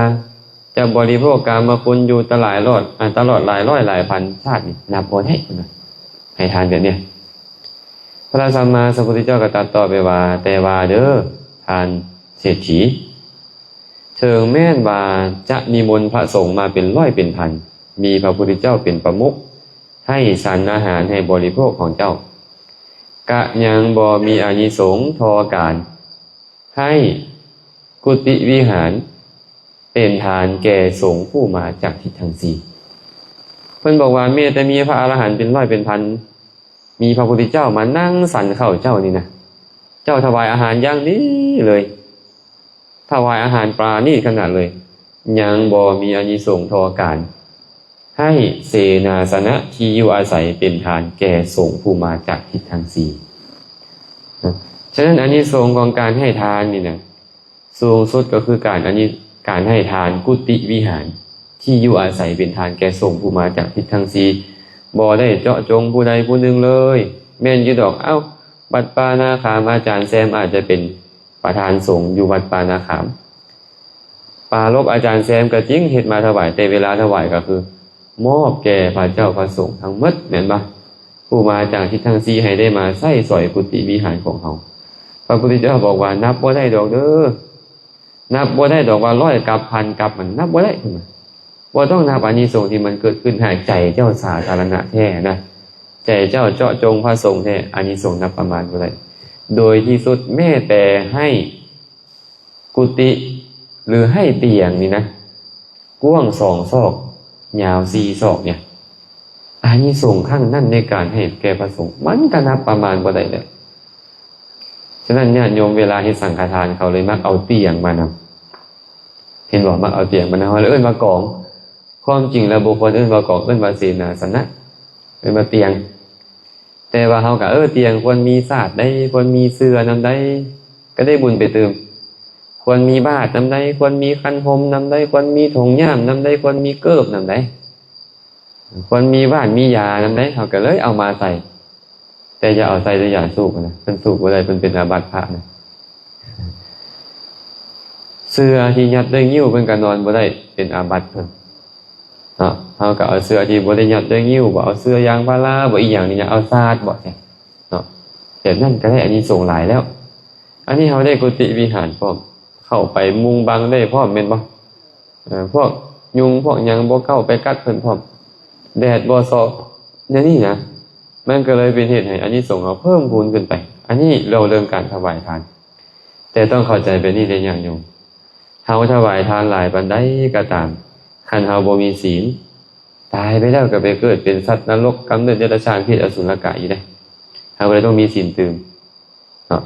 ຈະບໍລິໂພກກາມະຄຸນຢູ່ຕະຫຼາຍຫຼອດ, ອາ, ຕະຫຼອດຫຼາຍຮ້ອຍຫຼາຍພັນຊາດນີ້ ນັບບໍ່ໄດ້ ເພິ່ນວ່າ. ໃຫ້ທານແບບນີ້. ພະສຳມາສຳພຸດທະເຈົ້າກໍຕັດຕອບໄປວ່າ, ແຕ່ວ່າເດີ້ ທ່ານເສດຖີ, ເຖິງແມ່ນວ່າຈະນິມົນພະສົງມາເປັນຮ້ອຍເປັນພັນ, ມີພະພຸດທະເຈົ້າເປັນປະມຸກ, ໃຫ້ສັນອາຫານໃຫ້ບໍລິໂພກຂອງເຈົ້າ, ກະຍັງບໍ່ມີອານິສົງທໍ່ການໃຫ້ກຸຕິວິຫານເປັນທານແກ່ສົງຜູ້ມາຈາກທິດທັງສີ່. ເພິ່ນບອກວ່າ ແມ້ແຕ່ມີພະອະລະຫັນເປັນຮ້ອຍເປັນພັນ, ມີພະພຸດທະເຈົ້າມານັ່ງສັນເຂົ້າເຈົ້ານີ້ນະ, ເຈົ້າຖວາຍອາຫານຢ່າງດີເລີຍ, ຖວາຍອາຫານປານີດຂະໜາດເລີຍ, ຍັງບໍ່ມີອານິສົງທໍ່ການໃຫ້ເສນາສະນະທີ່ຢູ່ອາໄສເປັນທານແກ່ສົງຜູ້ມາຈາກທິດທັງສີ່. ນະ, ສະນັ້ນ ອານິສົງຂອງການໃຫ້ທານນີ້ນະ, ສູງສຸດກໍຄືການ ອັນນີ້ ການໃຫ້ທານກຸຕິວິຫານ ທີ່ຢູ່ອາໄສເປັນທານແກ່ສົງຜູ້ມາຈາກທິດທັງສີ່, ບໍ່ໄດ້ເຈາະຈົງຜູ້ໃດຜູ້ໜຶ່ງເລີຍ. ແມ່ນຢູ່ດອກ, ເອົ້າ, ວັດປ່ານາຂາມ ອາຈານແຊມອາດຈະເປັນປະທານສົງຢູ່ວັດປ່ານາຂາມ, ປາລົກອາຈານແຊມກໍຈິງ ເຮັດມາຖວາຍ, ແຕ່ເວລາຖວາຍກໍຄືມອບແກ່ພະເຈົ້າພະສົງທັງໝົດ, ແມ່ນບໍ່? ຜູ້ມາຈາກທິດທັງສີ່ໃຫ້ໄດ້ມາໃຊ້ສອຍກຸຕິວິຫານຂອງເຮົາ. ພະພຸດທະເຈົ້າບອກວ່າ ນັບບໍ່ໄດ້ດອກເດີ້, ນັບບໍ່ໄດ້ດອກວ່າຮ້ອຍກັບ ພັນກັບ, ມັນນັບບໍ່ໄດ້. ເພິ່ນວ່າ ບໍ່ຕ້ອງນັບອານິສົງທີ່ມັນເກີດຂຶ້ນໃຫ້ໃຈເຈົ້າສາທາລະນະແທ້ນະ, ໃຈເຈົ້າເຈາະຈົງພະສົງແທ້, ອານິສົງນັບປະມານບໍ່ໄດ້. ໂດຍທີ່ສຸດ ແມ້ແຕ່ໃຫ້ ກຸຕິ ຫຼື ໃຫ້ຕຽງນີ້ນະ ກວ້າງສອງສອກ ຍາວສີ່ສອກນີ້, ອານິສົງຄັ້ງນັ້ນໃນການໃຫ້ແກ່ພະສົງ ມັນກະນັບປະມານບໍ່ໄດ້ແລ້ວ. ສະນັ້ນ ຍາດໂຍມເວລາເຮັດສັງຄະທານ ເຂົາເລີຍມັກເອົາຕຽງມານຳ, ເຫັນບໍ່? ມັກເອົາຕຽງມານຳ, ເຮົາເອີ້ນວ່າກອງ. ຄວາມຈິງແລ້ວບໍ່ຄວນເອີ້ນວ່າກອງ, ເອີ້ນວ່າເສນາສະນະ, ເອີ້ນວ່າຕຽງ. ແຕ່ວ່າເຮົາກໍ ເອີ ຕຽງຄວນມີສາດໃດ, ຄວນມີເສື່ອນຳໃດ, ກໍໄດ້ບຸນໄປຕື່ມ. ຄວນມີບາດນຳໃດ, ຄວນມີຄັນຫົ່ມນຳໃດ, ຄວນມີຖົງຫຍ້າມນຳໃດ, ຄວນມີເກີບນຳໃດ, ຄວນມີຫວ່ານມີຢານຳໃດ, ເຮົາກໍເລີຍເອົາມາໃສ່. ແຕ່ຢ່າເອົາໃສ່ແຕ່ຢາສູບນະ, ເພິ່ນສູບບໍ່ໄດ້, ເພິ່ນເປັນອາບັດພະນະ. ເສື່ອທີ່ຍັດດ້ວຍງິ້ວ ເພິ່ນກໍນອນບໍ່ໄດ້, ເປັນອາບັດເພິ່ນ. ເນາະ, ເຮົາກໍເອົາເສື່ອທີ່ບໍ່ໄດ້ຍັດດ້ວຍງິ້ວ, ບໍ່ເອົາເສື່ອຢາງພາລາ, ບໍ່ອີ່ຫຍັງນີ້ນະ, ເອົາສາດ, ບໍ່ ເນາະ, ແບບນັ້ນກໍໄດ້ອານິສົງຫຼາຍແລ້ວ. ອັນນີ້ເຮົາໄດ້ກຸຕິວິຫານພ້ອມ, ເຂົ້າໄປມຸງບັງໄດ້ພ້ອມ, ແມ່ນບໍ່? ເອີ ພວກຍຸງພວກຫຍັງບໍ່ເຂົ້າໄປກັດເພິ່ນພ້ອມ, ແດດບໍ່ຊອກ, ແນວນີ້ນະ, ມັນກໍເລີຍເປັນເຫດໃຫ້ອານິສົງເຮົາເພີ່ມພູນຂຶ້ນໄປ. ອັນນີ້ເວົ້າເລື່ອງການຖວາຍທານ. ແຕ່ຕ້ອງເຂົ້າໃຈແບບນີ້ເດີຍາດໂຍມ, ເຮົາຖວາຍທານຫຼາຍປານໃດກໍຕາມ, ຄັນເຮົາບໍ່ມີສິນ, ຕາຍໄປແລ້ວກໍໄປເກີດເປັນສັດນະລົກ, ກຳເນີດເດຍລະສານ, ເປດ, ອະສຸນນະກາຍອີກເດ້. ເຮົາກໍເລີຍຕ້ອງມີສິນຕື່ມເນາະ.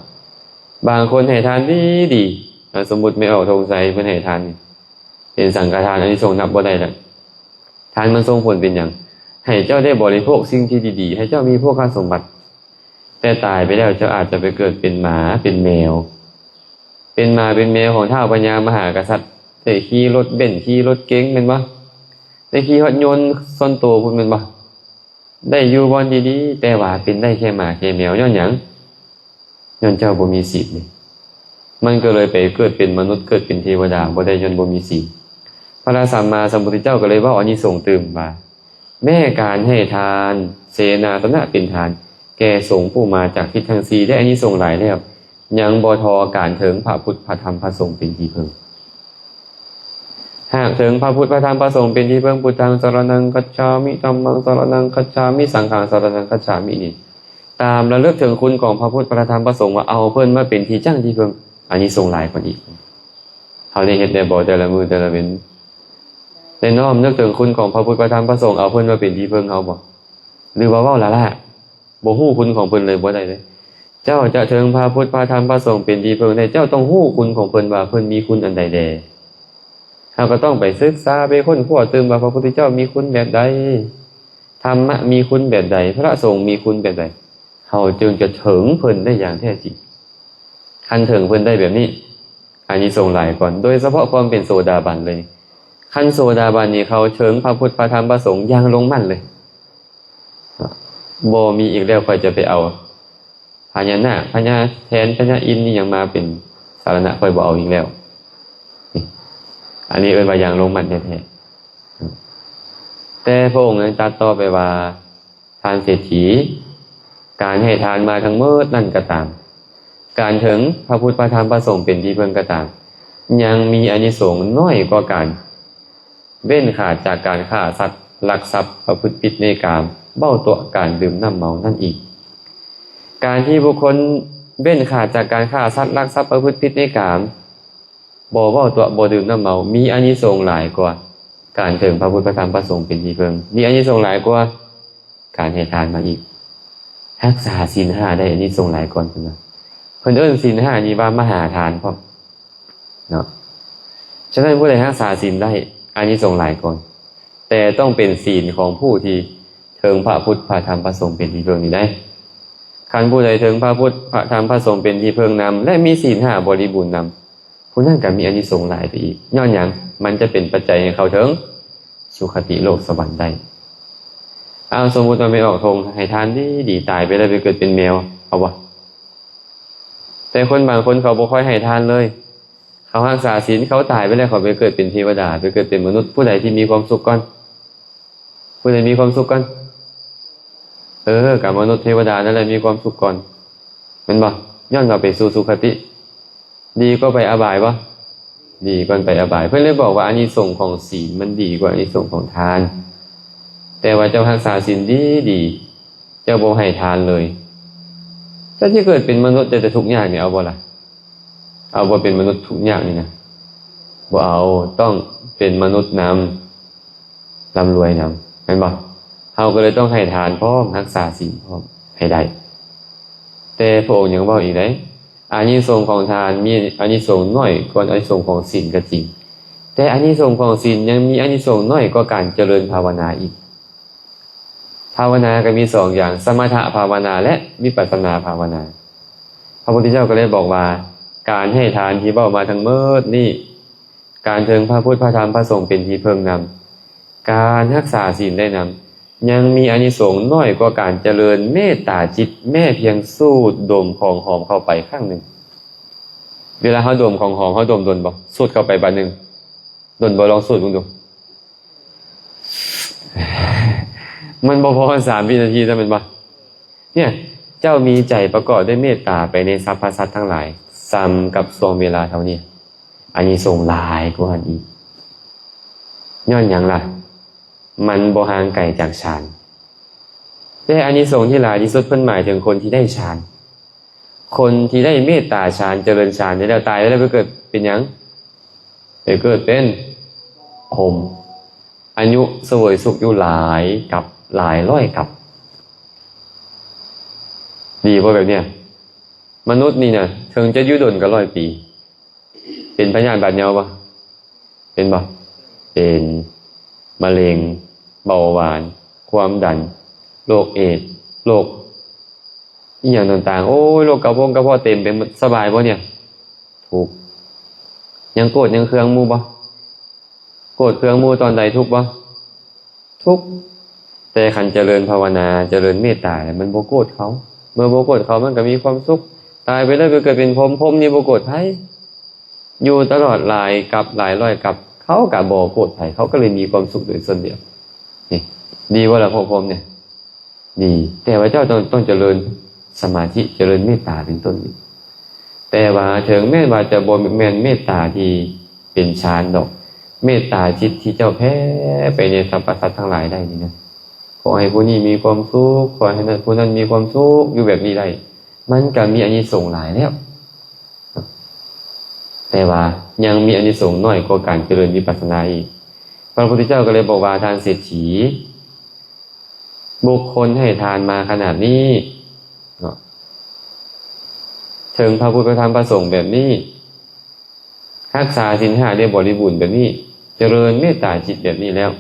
ບາງຄົນໃຫ້ທານດີໆ, ອາ, ສົມມຸດແມ່ອອກ ທົງໄຊ ເພິ່ນໃຫ້ທານນີ້ ເປັນສັງຄະທານ, ອານິສົງນັບບໍ່ໄດ້ແລ້ວ. ທານມັນສົ່ງຜົນເປັນຫຍັງ? ໃຫ້ເຈົ້າໄດ້ບໍລິໂພກສິ່ງທີ່ດີໆ, ໃຫ້ເຈົ້າມີໂພຄະສົມບັດ. ແຕ່ຕາຍໄປແລ້ວ ເຈົ້າອາດຈະໄປເກີດເປັນໝາເປັນແມວ, ເປັນໝາເປັນແມວຂອງທ້າວພະຍາມະຫາກະສັດ, ໄດ້ຂີ່ລົດເບັນ, ຂີ່ລົດເກັງ, ແມ່ນບໍ່? ໄດ້ຂີ່ຮອດຍົນສ່ວນໂຕພຸ້ນ, ແມ່ນບໍ່? ໄດ້ຢູ່ບ່ອນດີໆ, ແຕ່ວ່າເປັນໄດ້ແຄ່ໝາແຄ່ແມວ. ຍ້ອນຫຍັງ? ຍ້ອນເຈົ້າບໍ່ມີສິນ. ມັນກໍເລີຍໄປເກີດເປັນມະນຸດ, ເກີດເປັນເທວະດາບໍ່ໄດ້, ຍ້ອນບໍ່ມີສິນ. ພະສຳມາສຳພຸດທະເຈົ້າກໍເລີຍເວົ້າອານິສົງຕື່ມວ່າ, ແມ້ການໃຫ້ທານເສນາສະນະເປັນທານແກ່ສົງຜູ້ມາຈາກທິດທັງສີ່ໄດ້ອານິສົງຫຼາຍແລ້ວ, ຍັງບໍ່ທໍ່ການເຖິງພະພຸດ ພະທຳ ພະສົງເປັນທີ່ເພິ່ງ. ຫາກເຖິງພະພຸດ ພະທຳ ພະສົງເປັນທີ່ເພິ່ງ, ພຸດທັງສະລະນັງຄັດສາມິ, ທຳມັງສະລະນັງຄັດສາມິ, ສັງຄັງສະລະນັງຄັດສາມິ ນີ້, ຕາມລະລຶກເຖິງຄຸນຂອງພະພຸດ ພະທຳ ພະສົງ ວ່າເອົາເພິ່ນມາເປັນທີ່ຢັ້ງທີ່ເພິ່ງ ອານິສົງຫຼາຍກວ່າອີກ. ເຮົາໄດ້ເຮັດແດ່ບໍ່ ແຕ່ລະມື້ແຕ່ລະເວັນ? ໄດ້ນ້ອມນຶກເຖິງຄຸນຂອງພະພຸດ ພະທຳ ພະສົງ ເອົາເພິ່ນມາເປັນທີ່ເພິ່ງເຮົາບໍ່? ຫຼືວ່າເວົ້າລ້າໆ ບໍ່ຮູ້ຄຸນຂອງເພິ່ນເລີຍ? ບໍ່ໄດ້ເລີຍ. ເຈົ້າຈະເຖິງພະພຸດ ພະທຳ ພະສົງ ເປັນທີ່ເພິ່ງໄດ້ ເຈົ້າຕ້ອງຮູ້ຄຸນຂອງເພິ່ນວ່າເພິ່ນມີຄຸນອັນໃດແດ່. ເຮົາກໍຕ້ອງໄປສຶກສາ ໄປຄົ້ນຄວ້າຕື່ມວ່າພະພຸດທະເຈົ້າມີຄຸນແບບໃດ, ທຳມະມີຄຸນແບບໃດ, ພະສົງມີຄຸນແບບໃດ, ເຮົາຈຶ່ງຈະເຖິງເພິ່ນໄດ້ຢ່າງແທ້ຈິງ. ຄັນເຖິງເພິ່ນໄດ້ແບບນີ້ ອານິສົງຫຼາຍກ່ອນ, ໂດຍສະເພາະຄວາມເປັນໂສດາບັນເລີຍ. ຄັນໂສດາບັນນີ້ ເຂົາເຖິງພະພຸດ ພະທຳ ພະສົງຢ່າງລົງໝັ້ນເລີຍ. ບໍ່ມີອີກແລ້ວ ຂ້ອຍຈະໄປເອົາພະຍານາກ ພະຍາແຖນ ພະຍາອິນນີ້ຫຍັງມາເປັນສາລະນະ, ຂ້ອຍບໍ່ເອົາອີກແລ້ວ. ນີ້ ອັນນີ້ເອີ້ນວ່າຢ່າງລົງໝັ້ນແທ້ໆ. ແຕ່ພະອົງຍັງຕັດຕໍ່ໄປວ່າ ທ່ານເສດຖີ, ການໃຫ້ທານມາທັງໝົດນັ້ນກໍຕາມ, ການເຖິງພະພຸດ ພະທຳ ພະສົງ ເປັນທີ່ເພິ່ງກໍຕາມ, ຍັງມີອານິສົງນ້ອຍກວ່າການເວັ້ນຂາດຈາກການຂ້າສັດ, ລັກຊັບ, ປະພຶດຜິດໃນກາມ, ເວົ້າຕົວະ, ການດື່ມນ້ຳເມົານັ້ນອີກ. ການທີ່ບຸກຄົນເວັ້ນຂາດຈາກການຂ້າສັດ, ລັກຊັບ, ປະພຶດຜິດໃນກາມ, ບໍ່ເວົ້າຕົວະ, ບໍ່ດື່ມນ້ຳເມົາ, ມີອານິສົງຫຼາຍກວ່າການເຖິງພະພຸດ ພະທຳ ພະສົງ ເປັນທີ່ເພິ່ງ, ມີອານິສົງຫຼາຍກວ່າ ການໃຫ້ທານມາອີກ. ຮັກສາສິນຫ້າໄດ້ອານິສົງຫຼາຍກ່ອນເພິ່ນວ່າ. ເພິ່ນເອີ້ນສິນຫ້ານີ້ວ່າມະຫາທານພ້ອມເນາະ. ສະນັ້ນ ຜູ້ໃດຮັກສາສິນໄດ້ ອານິສົງຫຼາຍກ່ອນ, ແຕ່ຕ້ອງເປັນສິນຂອງຜູ້ທີ່ເຖິງພະພຸດ ພະທຳ ພະສົງ ເປັນທີ່ເພິ່ງນີ້ໄດ໋. ຄັນຜູ້ໃດເຖິງພະພຸດ ພະທຳ ພະສົງ ເປັນທີ່ເພິ່ງນຳ ແລະ ມີສິນຫ້າບໍລິບູນນຳ, ຜູ້ນັ້ນກໍມີອານິສົງຫຼາຍໄປອີກ. ຍ້ອນຫຍັງ? ມັນຈະເປັນປັດໄຈໃຫ້ເຂົ້າເຖິງສຸຄະຕິໂລກສະຫວັນໄດ້. ອ້າວ ສົມມຸດວ່າແມ່ອອກທົ່ງໃຫ້ທານດີໆ ຕາຍໄປແລ້ວໄປເກີດເປັນແມວ ເອົາບໍ່? ແຕ່ຄົນບາງຄົນເຂົາບໍ່ຄ່ອຍໃຫ້ທານເລີຍ, ເຂົາຮັກສາສິນ, ເຂົາຕາຍໄປແລ້ວເຂົາໄປເກີດເປັນເທວະດາ, ໄປເກີດເປັນມະນຸດ. ຜູ້ໃດທີ່ມີຄວາມສຸກກ່ອນ? ຜູ້ໃດມີຄວາມສຸກກ່ອນ? ເອີ ກໍມະນຸດເທວະດານັ້ນແຫຼະມີຄວາມສຸກກ່ອນ ແມ່ນບໍ່? ຍ້ອນວ່າໄປສູ່ສຸຄະຕິ ດີກວ່າໄປອະບາຍບໍ່? ດີກວ່າໄປອະບາຍ. ເພິ່ນເລີຍບອກວ່າອານິສົງຂອງສິນມັນດີກວ່າອານິສົງຂອງທານ. ແຕ່ວ່າເຈົ້າຮັກສາສິນດີໆ ເຈົ້າບໍ່ໃຫ້ທານເລີຍ, ເຈົ້າຈະເກີດເປັນມະນຸດ ເຈົ້າຈະທຸກຍາກນີ້ ເອົາບໍ່ລະ? ເອົາບໍ່? ເປັນມະນຸດທຸກຍາກນີ້ນະ ບໍ່ເອົາ, ຕ້ອງເປັນມະນຸດນຳ ລ່ຳລວຍນຳ ແມ່ນບໍ່? ເຮົາກໍເລີຍຕ້ອງໃຫ້ທານພ້ອມ, ຮັກສາສິນພ້ອມໃຫ້ໄດ້. ແຕ່ພະອົງຍັງເວົ້າອີກເດ້, ອານິສົງຂອງທານມີອານິສົງໜ້ອຍກວ່າອານິສົງຂອງສິນກໍຈິງ, ແຕ່ອານິສົງຂອງສິນຍັງມີອານິສົງໜ້ອຍກວ່າການຈະເລີນພາວະນາອີກ. ພາວະນາກໍມີສອງຢ່າງ, ສະມະຖະພາວະນາ ແລະ ວິປັດສະນາພາວະນາ. ພະພຸດທະເຈົ້າກໍເລີຍບອກວ່າ ການໃຫ້ທານທີ່ເວົ້າມາທັງໝົດນີ້, ການເຖິງພະພຸດ ພະທຳ ພະສົງເປັນທີ່ເພິ່ງນຳ, ການຮັກສາສິນໄດ້ນຳ, ຍັງມີອານິສົງໜ້ອຍກວ່າການຈະເລີນເມດຕາຈິດ ແມ້ພຽງສູດດົມຂອງຫອມເຂົ້າໄປຄັ້ງໜຶ່ງ. ເວລາເຮົາດົມຂອງຫອມ ເຮົາດົມດົນບໍ່? ສູດເຂົ້າໄປບາດໜຶ່ງ ດົນບໍ່? ລອງສູດເບິ່ງດູ. ມັນບໍ່ພໍສາມວິນາທີຊ້ຳແມ່ນບໍ່? ເນຍ ເຈົ້າມີໃຈປະກອບດ້ວຍເມດຕາໄປໃນສັບພະສັດທັງຫຼາຍ ສ່ຳກັບຊ່ວງເວລາເທົ່ານີ້, ອານິສົງຫຼາຍກວ່າຫັ້ນອີກ. ຍ້ອນຫຍັງລະ? ມັນບໍ່ຫ່າງໄກຈາກฌານ. ແຕ່ອານິສົງທີ່ຫຼາຍທີ່ສຸດເພິ່ນໝາຍເຖິງຄົນທີ່ໄດ້ฌານ. ຄົນທີ່ໄດ້ເມດຕາฌານ ຈະເລີນฌານໄດ້ແລ້ວ ຕາຍໄປແລ້ວໄປເກີດເປັນຫຍັງ? ໄປເກີດເປັນພົມ. ອາຍຸສະເຫວີຍສຸກຢູ່ຫຼາຍກັບ ຫຼາຍຮ້ອຍກັບ. ດີບໍ່ແບບເນີ້ຍ? ມະນຸດນີ້ນະ ເຖິງຈະຢູ່ດົນກວ່າຮ້ອຍປີ, ເປັນພະຍາດບາດເຍົາບໍ່? ເປັນບໍ່? ເປັນ. ມະເຮັງ, ເບົາຫວານ, ຄວາມດັນ, ໂລກເອດ, ໂລກອີ່ຫຍັງຕ່າງໆ. ໂອ້ຍ ໂລກກະພອງກະເພາະເຕັມໄປໝົດ. ສະບາຍບໍ່ເນຍ? ທຸກ. ຍັງໂກດຍັງເຄືອງໝູ່ບໍ່? ໂກດເຄືອງໝູ່ຕອນໃດ ທຸກບໍ່? ທຸກ. ແຕ່ຄັນຈະເລີນພາວະນາ ຈະເລີນເມດຕາ ມັນບໍ່ໂກດເຂົາ. ເມື່ອບໍ່ໂກດເຂົາ ມັນກໍມີຄວາມສຸກ. ຕາຍໄປແລ້ວໄປເກີດເປັນພົມ, ພົມນີ້ບໍ່ໂກດໃຜ. ຢູ່ຕະຫຼອດຫຼາຍກັບ ຫຼາຍຮ້ອຍກັບ ເຂົາກໍບໍ່ໂກດໃຜ, ເຂົາກໍເລີຍມີຄວາມສຸກໂດຍສ່ວນດຽວ. ນີ້ ດີບໍ່ລະພວກພົມນີ້? ດີ. ແຕ່ວ່າເຈົ້າຕ້ອງ ຕ້ອງຈະເລີນສະມາທິ, ຈະເລີນເມດຕາເປັນຕົ້ນນີ້. ແຕ່ວ່າເຖິງແມ່ນວ່າຈະບໍ່ແມ່ນເມດຕາທີ່ເປັນฌານດອກ, ເມດຕາຈິດທີ່ເຈົ້າແຜ່ໄປໃນສັບພະສັດທັງຫຼາຍໄດ້ນີ້ນະ, ຂໍໃຫ້ຜູ້ນີ້ມີຄວາມສຸກ, ຂໍໃຫ້ນັ້ນ ຜູ້ນັ້ນມີຄວາມສຸກ, ຢູ່ແບບນີ້ໄດ້ ມັນກໍມີອານິສົງຫຼາຍແລ້ວ. ແຕ່ວ່າຍັງມີອານິສົງນ້ອຍກວ່າການຈະເລີນວິປັດສະນາອີກ. ພະພຸດທະເຈົ້າກໍເລີຍບອກວ່າ ທ່ານເສດຖີ, ບຸກຄົນໃຫ້ທານມາຂະໜາດນີ້ເນາະ, ເຖິງພະພຸດທະທຳພະສົງແບບນີ້, ຮັກສາສິນຫ້າໄດ້ບໍລິບູນແບບນີ້, ຈະເລີນເມດຕາຈິດແບບນີ້ແລ້ວ,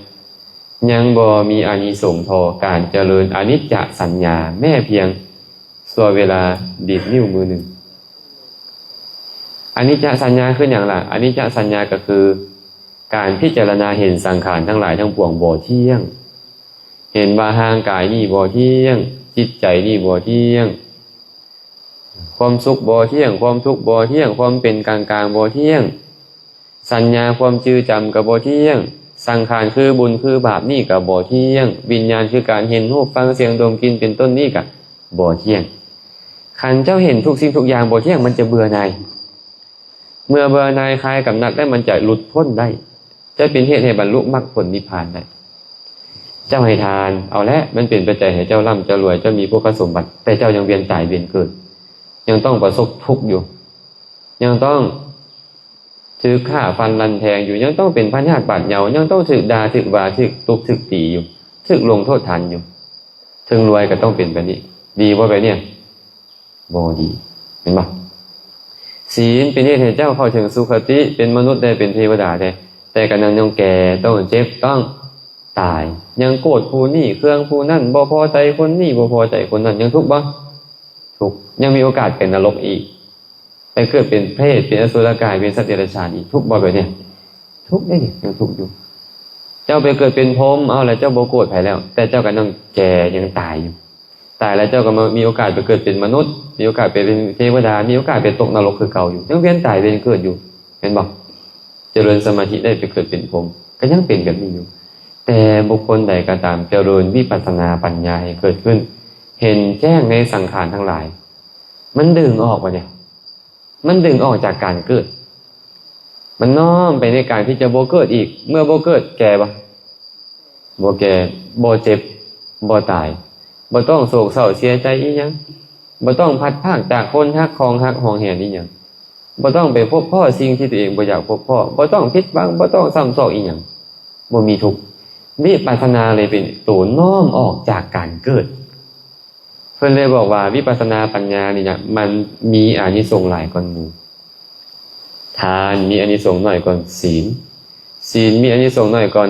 ຍັງບໍ່ມີອານິສົງທໍ່ການຈະເລີນອະນິດຈະສັນຍາ ແມ້ພຽງຊົ່ວເວລາດີດນິ້ວມືໜຶ່ງ. ອະນິດຈະສັນຍາຄືຫຍັງລະ? ອະນິດຈະສັນຍາກໍຄື ການພິຈາລະນາເຫັນສັງຂານທັງຫຼາຍທັງປວງບໍ່ທ່ຽງ, ເຫັນວ່າຮ່າງກາຍນີ້ບໍ່ທ່ຽງ, ຈິດໃຈນີ້ບໍ່ທ່ຽງ, ຄວາມສຸກບໍ່ທ່ຽງ, ຄວາມທຸກບໍ່ທ່ຽງ, ຄວາມເປັນກາງໆບໍ່ທ່ຽງ, ສັນຍາຄວາມຈື່ຈຳກໍບໍ່ທ່ຽງ, ສັງຂານຄືບຸນຄືບາບນີ້ກໍບໍ່ທ່ຽງ, ວິນຍານຄືການເຫັນຮູບ, ຟັງ, ສຽງ, ດົມ, ກິ່ນ ເປັນຕົ້ນນີ້ກໍບໍ່ທ່ຽງ. ຄັນເຈົ້າເຫັນທຸກສິ່ງທຸກຢ່າງບໍ່ທ່ຽງ, ມັນຈະເບື່ອໜ່າຍ. ເມື່ອເບື່ອໜ່າຍຄາຍກຳໜັດແລ້ວ ມັນຈະຫຼຸດພົ້ນໄດ້, ຈະເປັນເຫດໃຫ້ບັນລຸມັກຜົນນິບພານໄດ້. ເຈົ້າໃຫ້ທານ ເອົາແຫຼະ ມັນເປັນປັດໄຈໃຫ້ເຈົ້າລ່ຳເຈົ້າລວຍ, ເຈົ້າມີໂພຄະສົມບັດ, ແຕ່ເຈົ້າຍັງວຽນຕາຍວຽນເກີດ, ຍັງຕ້ອງປະສົບທຸກຢູ່, ຍັງຕ້ອງຖືກຂ້າຟັນລັນແທງຢູ່, ຍັງຕ້ອງເປັນພະຍາດບາດເຍົາ, ຍັງຕ້ອງຖືກດ່າ, ຖືກວ່າ, ຖືກຕຸບ, ຖືກຕີຢູ່, ຖືກລົງໂທດທັນຢູ່. ເຖິງລວຍກໍຕ້ອງເປັນແບບນີ້. ດີບໍ່ແບບນີ້? ບໍ່ດີ ແມ່ນບໍ່? ສີນເປັນເຫດໃຫ້ເຈົ້າເຂົ້າເຖິງສຸຄະຕິ ເປັນມະນຸດແດ່ ເປັນເທວະດາແດ່, ແຕ່ກໍຍັງ ຍັງແກ່, ຕ້ອງເຈັບ, ຕ້ອງຕາຍ, ຍັງໂກດຜູ້ນີ້ ເຄືອງຜູ້ນັ້ນ, ບໍ່ພໍໃຈຄົນນີ້ ບໍ່ພໍໃຈຄົນນັ້ນ, ຍັງທຸກບໍ່? ທຸກ. ຍັງມີໂອກາດໄປນະລົກອີກ, ໄປເກີດເປັນເປດ, ເປັນອະສຸລະກາຍ, ເປັນສັດເດຍລະສານອີກ. ທຸກບໍ່ແບບນີ້? ທຸກເດ້ນີ້, ຍັງທຸກຢູ່. ເຈົ້າໄປເກີດເປັນພົມ, ເອົາລະເຈົ້າບໍ່ໂກດໃຜແລ້ວ, ແຕ່ເຈົ້າກໍຍັງແກ່, ຍັງຕາຍຢູ່. ຕາຍແລ້ວເຈົ້າກໍມາມີໂອກາດໄປເກີດເປັນມະນຸດ, ມີໂອກາດໄປເປັນເທວະດາ, ມີໂອກາດໄປຕົກນະລົກຄືເກົ່າຢູ່, ຍັງວຽນຕາຍວຽນເກີດຢູ່, ແມ່ນບໍ່? ຈະເລີນສະມາທິໄດ້ໄປເກີດເປັນພົມ, ກໍຍັງເປັນແບບນີ້ຢູ່. ແຕ່ບຸກຄົນໃດກໍຕາມ ຈະເລີນວິປັດສະນາປັນຍາໃຫ້ເກີດຂຶ້ນ, ເຫັນແຈ້ງໃນສັງຂານທັງຫຼາຍ, ມັນດຶງອອກວ່າເດ, ມັນດຶງອອກຈາກການເກີດ, ມັນນ້ອມໄປໃນການທີ່ຈະບໍ່ເກີດອີກ. ເມື່ອບໍ່ເກີດ, ແກ່ບໍ່? ບໍ່ແກ່, ບໍ່ເຈັບ, ບໍ່ຕາຍ, ບໍ່ຕ້ອງໂສກເສົ້າເສຍໃຈອີຫຍັງ, ບໍ່ຕ້ອງພັດພາກຈາກຄົນຮັກ, ຂອງຮັກ, ຫອງແຫນອີຫຍັງ, ບໍ່ຕ້ອງໄປພົບພໍ້ສິ່ງທີ່ຕົວເອງບໍ່ຢາກພົບພໍ້, ບໍ່ຕ້ອງຜິດຫວັງ, ບໍ່ຕ້ອງຊ້ຳຊອກອີຫຍັງ, ບໍ່ມີທຸກ. ວິປັດສະນາເລີຍເປັນໂຕນ້ອມອອກຈາກການເກີດ. ເພິ່ນເລີຍບອກວ່າ ວິປັດສະນາປັນຍານີ້ນະ ມັນມີອານິສົງຫຼາຍກ່ອນໝູ່. ທານມີອານິສົງໜ້ອຍກ່ອນສີນ, ສີນມີອານິສົງໜ້ອຍກ່ອນ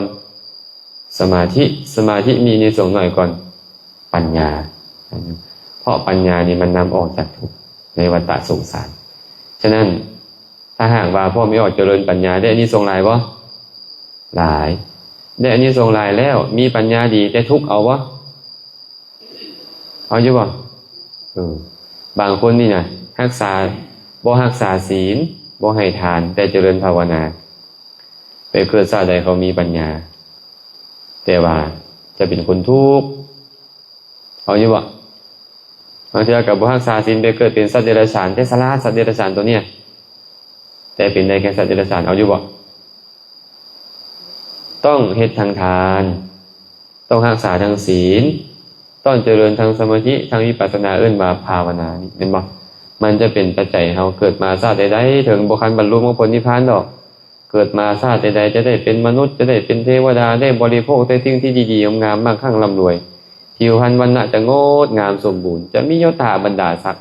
ສະມາທິ, ສະມາທິມີອານິສົງໜ້ອຍກ່ອນປັນຍາ, ເພາະປັນຍານີ້ມັນນຳອອກຈາກທຸກໃນວັດຕະສົງສານ. ສະນັ້ນ ຖ້າຫາກວ່າພວກມີອອກຈະເລີນປັນຍາ ໄດ້ອານິສົງຫຼາຍບໍ່? ຫຼາຍ. ໄດ້ອານິສົງຫຼາຍແລ້ວ ມີປັນຍາດີ ແຕ່ທຸກເອົາບໍ່? ເອົາຢູ່ບໍ່? ເອີ ບາງຄົນນີ້ນະ ຮັກສາ ບໍ່ຮັກສາສີນ ບໍ່ໃຫ້ທານ ແຕ່ຈະເລີນພາວະນາ ໄປເກີດຊາດໃດເຂົາມີປັນຍາ ແຕ່ວ່າຈະເປັນຄົນທຸກ ເອົາຢູ່ບໍ່? ບາງເທື່ອກໍບໍ່ຮັກສາສິນ ໄປເກີດເປັນສັດເດຍລະສານ ແຕ່ສະຫຼາດສັດເດຍລະສານໂຕເນີ້ຍ ແຕ່ເປັນໄດ້ແຄ່ສັດເດຍລະສານ ເອົາຢູ່ບໍ່? ຕ້ອງເຮັດທັງທານ ຕ້ອງຮັກສາທັງສິນ ຕ້ອງຈະເລີນທັງສະມາທິ ທັງວິປັດສະນາ ເອີ້ນວ່າພາວະນານີ້ ແມ່ນບໍ່? ມັນຈະເປັນປັດໄຈໃຫ້ເຮົາເກີດມາຊາດໃດໆ ເຖິງບໍ່ຄັນບັນລຸມາຜົນນິບພານດອກ ເກີດມາຊາດໃດໆ ຈະໄດ້ເປັນມະນຸດ ຈະໄດ້ເປັນເທວະດາ ໄດ້ບໍລິໂພກແຕ່ສິ່ງທີ່ດີໆ ງາມໆ ມັ່ງຄັ່ງລ່ຳລວຍ ຜິວພັນວັນນະຈະງົດງາມສົມບູນ ຈະມີຍົດຖາບັນດາສັກ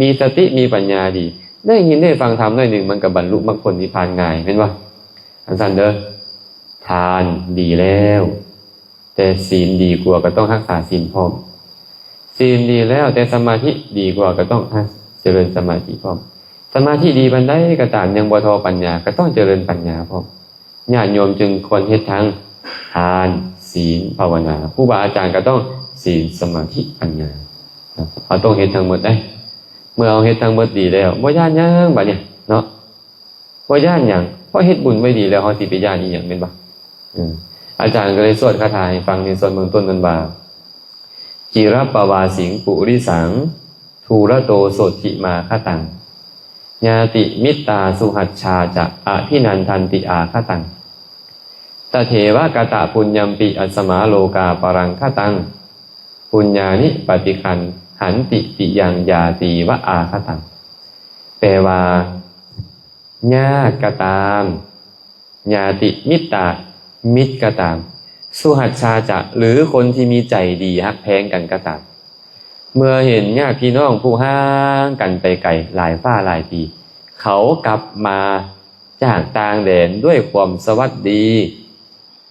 ມີສະຕິ ມີປັນຍາດີ ໄດ້ຍິນໄດ້ຟັງທຳໜ້ອຍໜຶ່ງ ມັນກໍບັນລຸມັກຜົນນິບພານງ່າຍ ແມ່ນບໍ່? ອັນຊັ້ນເດີ ທານດີແລ້ວ ແຕ່ສິນດີກວ່າ ກໍຕ້ອງຮັກສາສິນພ້ອມ ສິນດີແລ້ວ ແຕ່ສະມາທິດີກວ່າ ກໍຕ້ອງຈະເລີນສະມາທິພ້ອມ ສະມາທິດີປານໃດກໍຕາມ ຍັງບໍ່ທໍ່ປັນຍາ ກໍຕ້ອງຈະເລີນປັນຍາພ້ອມ ຍາດໂຍມຈຶ່ງຄວນເຮັດທັງທານ ສິນ ພາວະນາ ຄູບາອາຈານກໍຕ້ອງສິນ ສະມາທິ ປັນຍາ ເຮົາຕ້ອງເຮັດທັງໝົດເດ້ ເມື່ອເຮົາເຮັດທັງໝົດດີແລ້ວ ບໍ່ຢ້ານຫຍັງບາດນີ້ເນາະ ບໍ່ຢ້ານຫຍັງ ເພາະເຮັດບຸນໄວ້ດີແລ້ວ ເຮົາຊິໄປຢ້ານອີ່ຫຍັງ ແມ່ນບໍ່? ເອີ ອາຈານກໍເລີຍສວດຄາຖາໃຫ້ຟັງ ໃນສ່ວນເບື້ອງຕົ້ນນັ້ນວ່າ ຈິລະປະວາສິງ ປຸລິສັງ ທູລະໂຕ ໂສດຖິມາຄະຕັງ ຍາຕິມິດຕາ ສຸຫັດສາຈະ ອະພິນັນທັນຕິ ອາຄະຕັງ ຕະເທວະກະຕະປຸນຍັມປິ ອັດສະມາໂລກາປະລັງຄະຕັງ ປຸນຍານິປະຕິຄັນຫັນຕິ ປິຍັງຍາຕີວະອາຄະຕັງ. ແປວ່າ ຍາດກໍຕາມ ຍາຕິມິດຕາ ມິດກໍຕາມ ສຸຫັດຊາຈະ ຫຼື ຄົນທີ່ມີໃຈດີຮັກແພງກັນກໍຕາມ ເມື່ອເຫັນຍາດພີ່ນ້ອງຜູ້ຫ່າງກັນໄປໄກຫຼາຍຟ້າຫຼາຍປີ ເຂົາກັບມາຈາກຕ່າງແດນດ້ວຍຄວາມສະຫວັດດີ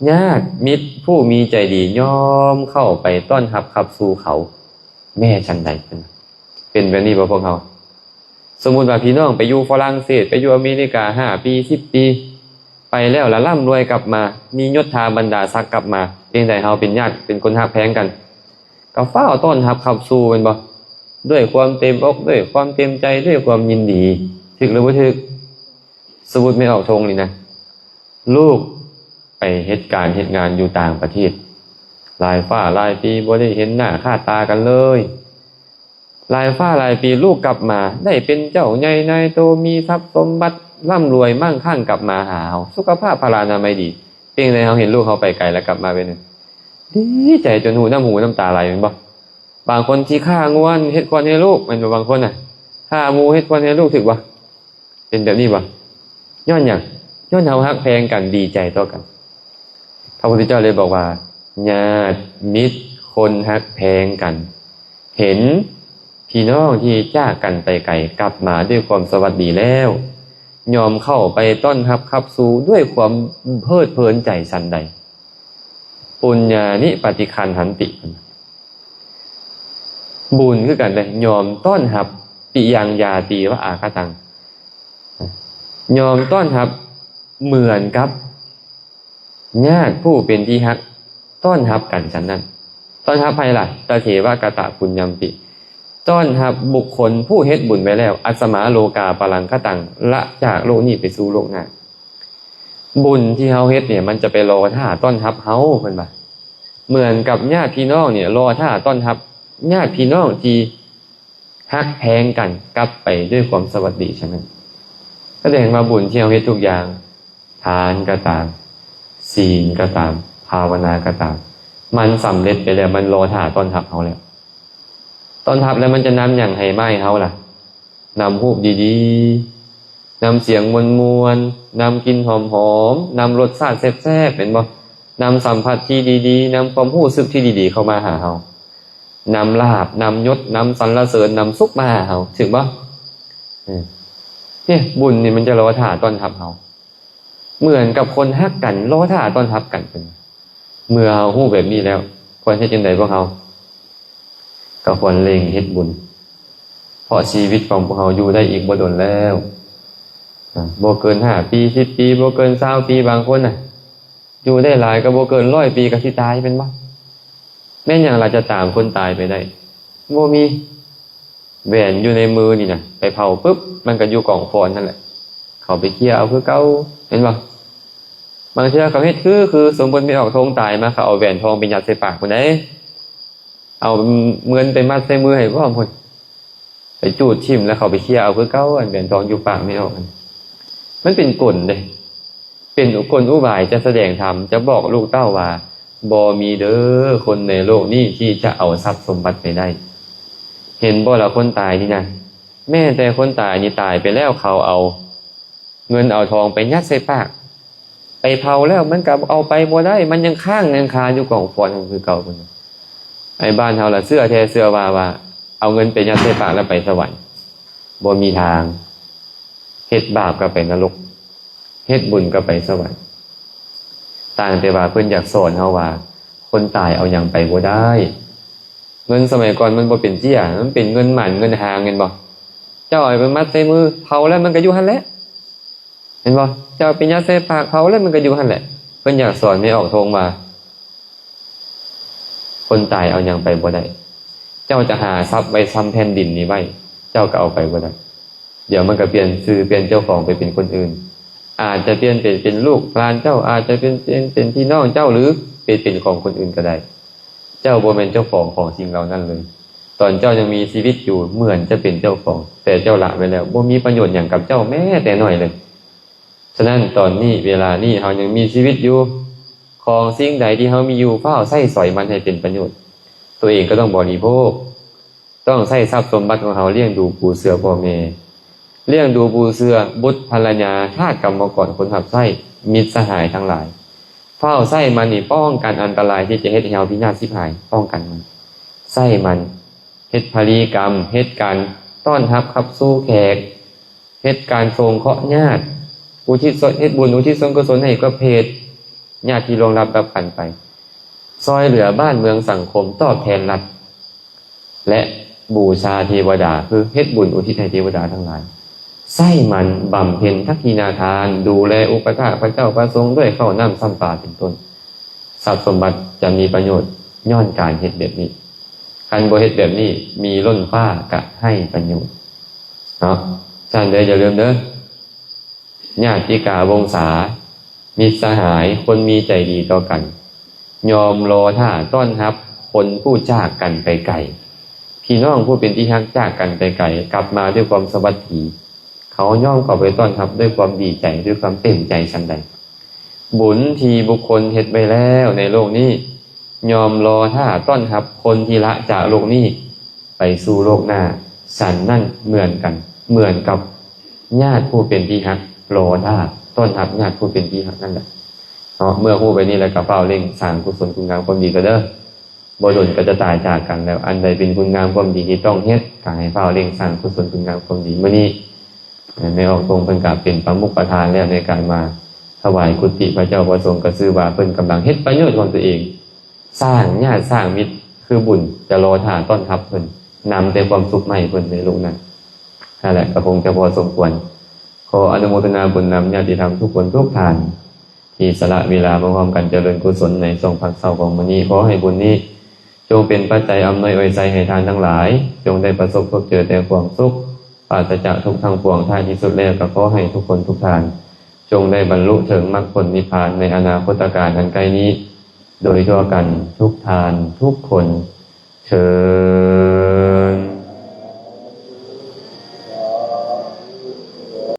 ຍາດມິດຜູ້ມີໃຈດີຍອມເຂົ້າໄປຕ້ອນຮັບຂັບສູ່ເຂົາ ແມ່ນຊັ້ນໃດ? ເປັນແບບນີ້ບໍ່ພວກເຮົາ? ສົມມຸດວ່າພີ່ນ້ອງໄປຢູ່ຝຣັ່ງເສດ ໄປຢູ່ອາເມລິກາຫ້າປີ ສິບປີ ໄປແລ້ວລະລ່ຳລວຍກັບມາ ມີຍົດຖາບັນດາສັກກັບມາ ຈັ່ງໃດເຮົາເປັນຍາດ ເປັນຄົນຮັກແພງກັນ ກໍຟ້າວຕ້ອນຮັບຂັບສູ່ແມ່ນບໍ່? ດ້ວຍຄວາມເຕັມອົກ ດ້ວຍຄວາມເຕັມໃຈ ດ້ວຍຄວາມຍິນດີ ຖືກຫຼືບໍ່ຖືກ? ສົມມຸດແມ່ອອກທົ່ງນີ້ນະ ລູກໄປເຮັດການເຮັດງານຢູ່ຕ່າງປະເທດ ຫຼາຍຟ້າຫຼາຍປີບໍ່ໄດ້ເຫັນໜ້າຄ່າຕາກັນເລີຍ ຫຼາຍຟ້າຫຼາຍປີລູກກັບມາ ໄດ້ເປັນເຈົ້າໃຫຍ່ນາຍໂຕ ມີຊັບສົມບັດ ລ່ຳລວຍມັ່ງຄັ່ງກັບມາຫາເຮົາ ສຸຂະພາບພະລານາໄມດີ ເປັນໃດເຮົາເຫັນລູກເຮົາໄປໄກແລ້ວກັບມາເປັນ ດີໃຈຈົນຮູ້ນ້ຳຫູນ້ຳຕາໄຫຼແມ່ນບໍ່? ບາງຄົນຊິຂ້າງົວເຮັດຄວັນໃຫ້ລູກແມ່ນບໍ່? ບາງຄົນນະ ຂ້າໝູເຮັດຄວັນໃຫ້ລູກ ຖືກບໍ່? ເປັນແບບນີ້ບໍ່? ຍ້ອນຫຍັງ? ຍ້ອນເຮົາຮັກແພງກັນ ດີໃຈຕໍ່ກັນ. ພະພຸດທະເຈົ້າເລີຍບອກວ່າ ຍາດມິດຄົນຮັກແພງກັນ ເຫັນພີ່ນ້ອງທີ່ຈາກກັນໄປໄກກັບມາດ້ວຍຄວາມສະຫວັດດີແລ້ວ ຍອມເຂົ້າໄປຕ້ອນຮັບຂັບສູ່ດ້ວຍຄວາມເພີດເພີນໃຈຊັ້ນໃດ ປຸນຍານິປະຕິຄັນຫັນຕິ ບຸນຄືກັນເດ້ ຍອມຕ້ອນຮັບ ປິຍັງຍາຕີວະອາຄະຕັງ ຍອມຕ້ອນຮັບເໝືອນກັບຍາດຜູ້ເປັນທີ່ຮັກຕ້ອນຮັບກັນຊັ້ນນັ້ນ. ຕ້ອນຮັບໃຜລະ? ຕະເທວະກະຕະປຸນຍັມປິ ຕ້ອນຮັບບຸກຄົນຜູ້ເຮັດບຸນໄວ້ແລ້ວ ອັດສະມາໂລກາປະລັງຄະຕັງ ລະຈາກໂລກນີ້ໄປສູ່ໂລກໜ້າ. ບຸນທີ່ເຮົາເຮັດນີ້ ມັນຈະໄປລໍຖ້າຕ້ອນຮັບເຮົາ ເພິ່ນວ່າ ເໝືອນກັບຍາດພີ່ນ້ອງນີ້ລໍຖ້າຕ້ອນຮັບຍາດພີ່ນ້ອງທີ່ຮັກແພງກັນກັບໄປດ້ວຍຄວາມສະຫວັດດີ. ສະນັ້ນ ສະແດງວ່າບຸນທີ່ເຮົາເຮັດທຸກຢ່າງ ທານກໍຕາມ ສິນກໍຕາມ ພາວະນາກໍຕາມ ມັນສຳເລັດໄປແລ້ວ ມັນລໍຖ້າຕ້ອນຮັບເຮົາແລ້ວ. ຕ້ອນຮັບແລ້ວມັນຈະນຳຫຍັງໃຫ້ມາໃຫ້ເຮົາລະ? ນຳຮູບດີໆ ນຳສຽງມ່ວນໆ ນຳກິ່ນຫອມໆ ນຳລົດຊາດແຊບໆ ແມ່ນບໍ່? ນຳສຳຜັດທີ່ດີໆ ນຳຄວາມຮູ້ສຶກທີ່ດີໆ ເຂົ້າມາຫາເຮົາ ນຳລາບ ນຳຍົດ ນຳສັນລະເສີນ ນຳສຸກມາຫາເຮົາ ຖືກບໍ່? ເອີ ນີ້ ບຸນນີ້ມັນຈະລໍຖ້າຕ້ອນຮັບເຮົາ ເໝືອນກັບຄົນຮັກກັນລໍຖ້າຕ້ອນຮັບກັນ. ເມື່ອເຮົາຮູ້ແບບນີ້ແລ້ວ ຄວນເຮັດຈັ່ງໃດພວກເຮົາ? ກໍຄວນເລັ່ງເຮັດບຸນ ເພາະຊີວິດຂອງພວກເຮົາຢູ່ໄດ້ອີກບໍ່ດົນແລ້ວ ນະ ບໍ່ເກີນຫ້າປີ ສິບປີ ບໍ່ເກີນຊາວປີ. ບາງຄົນນະ ຢູ່ໄດ້ຫຼາຍກໍບໍ່ເກີນຮ້ອຍປີກໍຊິຕາຍ ແມ່ນບໍ່? ແມ່ນຫຍັງລະຈະຕາມຄົນຕາຍໄປໄດ້? ບໍ່ມີ. ແຫວນຢູ່ໃນມືນີ້ນະ ໄປເຜົາປຶບ ມັນກໍຢູ່ກອງຟອນຫັ້ນແຫຼະ ເຂົາໄປເຄຍເອົາຄືເກົ່າ ເຫັນບໍ່? ບາງເທື່ອເຂົາເຮັດຄື ຄືສົມມຸດແມ່ອອກທົ່ງຕາຍມາ ເຂົາເອົາແຫວນທອງໄປຍັດໃສ່ປາກພຸ້ນເດ້ ເອົາເງິນໄປມັດໃສ່ມືໃຫ້ພ້ອມພຸ້ນ ໄປຈູດຖິ້ມ ແລ້ວເຂົາໄປເຄຍເອົາຄືເກົ່າ ອັນແຫວນທອງຢູ່ປາກແມ່ອອກຫັ້ນ. ມັນເປັນກົນເດ້ ເປັນກົນອຸບາຍຈະສະແດງທຳ ຈະບອກລູກເຕົ້າວ່າ ບໍ່ມີເດີ ຄົນໃນໂລກນີ້ທີ່ຈະເອົາຊັບສົມບັດໄປໄດ້. ເຫັນບໍ່ລະ ຄົນຕາຍນີ້ນະ ແມ້ແຕ່ຄົນຕາຍນີ້ຕາຍໄປແລ້ວ ເຂົາເອົາເງິນເອົາທອງໄປຍັດໃສ່ປາກ ໄປເຜົາແລ້ວມັນກໍເອົາໄປບໍ່ໄດ້ ມັນຍັງຄ້າງຍັງຄາຢູ່ກອງຟອນນັ້ນຄືເກົ່າພຸ້ນ. ໃນບ້ານເຮົາລະເຊື່ອແທ້ເຊື່ອວ່າ ວ່າເອົາເງິນໄປຍັດໃສ່ປາກແລ້ວໄປສະຫວັນ ບໍ່ມີທາງ. ເຮັດບາບກໍໄປນະລົກ ເຮັດບຸນກໍໄປສະຫວັນ. ຕ່າງແຕ່ວ່າເພິ່ນຢາກສອນເຮົາວ່າ ຄົນຕາຍເອົາຫຍັງໄປບໍ່ໄດ້. ເງິນສະໄໝກ່ອນມັນບໍ່ເປັນເຈ້ຍ ມັນເປັນເງິນໝັນເງິນຫາງ ແມ່ນບໍ່? ເຈົ້າເອົາໄປມັດໃສ່ມື ເຜົາແລ້ວມັນກໍຢູ່ຫັ້ນແຫຼະ ແມ່ນບໍ່? ເຈົ້າເອົາໄປຍັດໃສ່ປາກ ເຜົາແລ້ວມັນກໍຢູ່ຫັ້ນແຫຼະ. ເພິ່ນຢາກສອນແມ່ອອກທົ່ງວ່າ ຄົນຕາຍເອົາຫຍັງໄປບໍ່ໄດ້. ເຈົ້າຈະຫາຊັບໄວ້ຊຳແຜ່ນດິນນີ້ໄວ້ ເຈົ້າກໍເອົາໄປບໍ່ໄດ້. ດຽວມັນກໍປ່ຽນຊື່ປ່ຽນເຈົ້າຂອງໄປເປັນຄົນອື່ນ ອາດຈະປ່ຽນໄປເປັນລູກຫຼານເຈົ້າ ອາດຈະເປັນ ເປັນ ເປັນພີ່ນ້ອງເຈົ້າ ຫຼື ໄປເປັນຂອງຄົນອື່ນກໍໄດ້. ເຈົ້າບໍ່ແມ່ນເຈົ້າຂອງຂອງສິ່ງເຫຼົ່ານັ້ນເລີຍ. ຕອນເຈົ້າຍັງມີຊີວິດຢູ່ ເໝືອນຈະເປັນເຈົ້າຂອງ ແຕ່ເຈົ້າລະໄວ້ແລ້ວ ບໍ່ມີປະໂຫຍດຫຍັງກັບເຈົ້າແມ້ແຕ່ໜ້ອຍເລີຍ. ສະນັ້ນ ຕອນນີ້ ເວລານີ້ ເຮົາຍັງມີຊີວິດຢູ່ ຂອງສິ່ງໃດທີ່ເຮົາມີຢູ່ ຟ້າວໃຊ້ສອຍມັນໃຫ້ເປັນປະໂຫຍດ. ຕົວເອງກໍຕ້ອງບໍລິໂພກ, ຕ້ອງໃຊ້ຊັບສົມບັດຂອງເຮົາລ້ຽງດູປູເຊື່ອພໍ່ແມ່, ລ້ຽງດູປູເຊື່ອບຸດ, ພັນລະຍາ, ທາດກຳມະກອນ, ຄົນຮັບໃຊ້, ມິດສະຫາຍທັງຫຼາຍ. ຟ້າວໃຊ້ມັນນີ້ປ້ອງກັນອັນຕະລາຍທີ່ຈະເຮັດໃຫ້ເຮົາພິນາດຊິບຫາຍ, ປ້ອງກັນມັນ. ໃຊ້ມັນ ເຮັດພະລີກຳ, ເຮັດການຕ້ອນຮັບຂັບສູ່ແຂກ, ເຮັດການສົງເຄາະຍາດ, ອຸທິດສ່ວນ, ເຮັດບຸນອຸທິດສ່ວນກຸສົນໃຫ້ກັບເພດ, ຍາດທີ່ລ່ວງລັບດັບກັນໄປ, ຊ່ອຍເຫຼືອບ້ານເມືອງສັງຄົມ, ຕອບແທນລັດ ແລະ ບູຊາເທວະດາ, ຄືເຮັດບຸນອຸທິດໃຫ້ເທວະດາທັງຫຼາຍ. ໃຊ້ມັນບຳເພັນທັກຂິນາທານ, ດູແລອຸປະຖາກພະເຈົ້າພະສົງດ້ວຍເຂົ້ານ້ຳຊຳປາເປັນຕົ້ນ. ຊັບສົມບັດຈະມີປະໂຫຍດຍ້ອນການເຮັດແບບນີ້. ຄັນບໍ່ເຮັດແບບນີ້, ມີລົ້ນຟ້າກະໄຮ້ປະໂຫຍດເນາະ. ຊັ້ນເດີ ຢ່າລືມເດີ, ຍາດຕິກາວົງສາ, ມິດສະຫາຍ, ຄົນມີໃຈດີຕໍ່ກັນ, ຍອມລໍຖ້າຕ້ອນຮັບຄົນຜູ້ຈາກກັນໄປໄກ. ພີ່ນ້ອງຜູ້ເປັນທີ່ຮັກຈາກກັນໄປໄກ, ກັບມາດ້ວຍຄວາມສະຫວັດດີ. ເຂົາຍອມເຂົ້າໄປຕ້ອນຮັບດ້ວຍຄວາມດີໃຈ, ດ້ວຍຄວາມເຕັມໃຈສ່ຳໃດ. ບຸນທີ່ບຸກຄົນເຮັດໄວ້ແລ້ວໃນໂລກນີ້, ຍອມລໍຖ້າຕ້ອນຮັບຄົນທີ່ລະຈາກໂລກນີ້ໄປສູ່ໂລກໜ້າ. ສັນນັ້ນເໝືອນກັນ, ເໝືອນກັບຍາດຜູ້ເປັນທີ່ຮັກລໍຖ້າຕ້ອນຮັບຍາດຜູ້ເປັນທີ່ຮັກນັ້ນແຫຼະເນາະ. ເມື່ອຮູ້ແບບນີ້ແລ້ວ ກໍຟ້າວເລັ່ງສ້າງກຸສົນຄຸນງາມຄວາມດີກໍເດີ. ບໍ່ດົນກໍຈະຕາຍຈາກກັນແລ້ວ. ອັນໃດເປັນຄຸນງາມຄວາມດີທີ່ຕ້ອງເຮັດ, ກໍໃຫ້ຟ້າວເລັ່ງສ້າງກຸສົນຄຸນງາມຄວາມດີ. ມື້ນີ້ ແມ່ອອກຕົງເພິ່ນກໍເປັນປະມຸກປະທານແລ້ວໃນການມາຖວາຍກຸຕິພະເຈົ້າພະສົງ, ກໍຊື່ວ່າເພິ່ນກຳລັງເຮັດປະໂຫຍດຂອງຕົວເອງ, ສ້າງຍາດສ້າງມິດ, ຄືບຸນຈະລໍຖ້າຕ້ອນຮັບເພິ່ນ, ນຳແຕ່ຄວາມສຸກມາໃຫ້ເພິ່ນໃນໂລກໜ້າ. ນັ້ນແຫຼະ ກໍຄົງຈະພໍສົມຄວນ. ຂໍອະນຸໂມທະນາບຸນນຳຍາດຕິທຳທຸກຄົນທຸກທ່ານ ທີ່ສະຫຼະເວລາມາຮ່ວມກັນຈະເລີນກຸສົນໃນຊ່ວງພັກເຊົ້າຂອງມື້ນີ້. ຂໍໃຫ້ບຸນນີ້ຈົ່ງເປັນປັດໄຈອຳນວຍອວຍໄຊໃຫ້ທ່ານທັງຫຼາຍ, ຈົ່ງໄດ້ປະສົບພົບເຈີແຕ່ຄວາມສຸກ, ປາສະຈາກທຸກທັງປວງ. ທ້າຍທີ່ສຸດແລ້ວກໍຂໍໃຫ້ທຸກຄົນທຸກທ່ານ ຈົ່ງໄດ້ບັນລຸເຖິງມັກຜົນນິບພານໃນອະນາຄົດຕະການອັນໃກ້ນີ້ ໂດຍທົ່ວກັນທຸກທ່ານທຸກຄົນເທີ້ນ.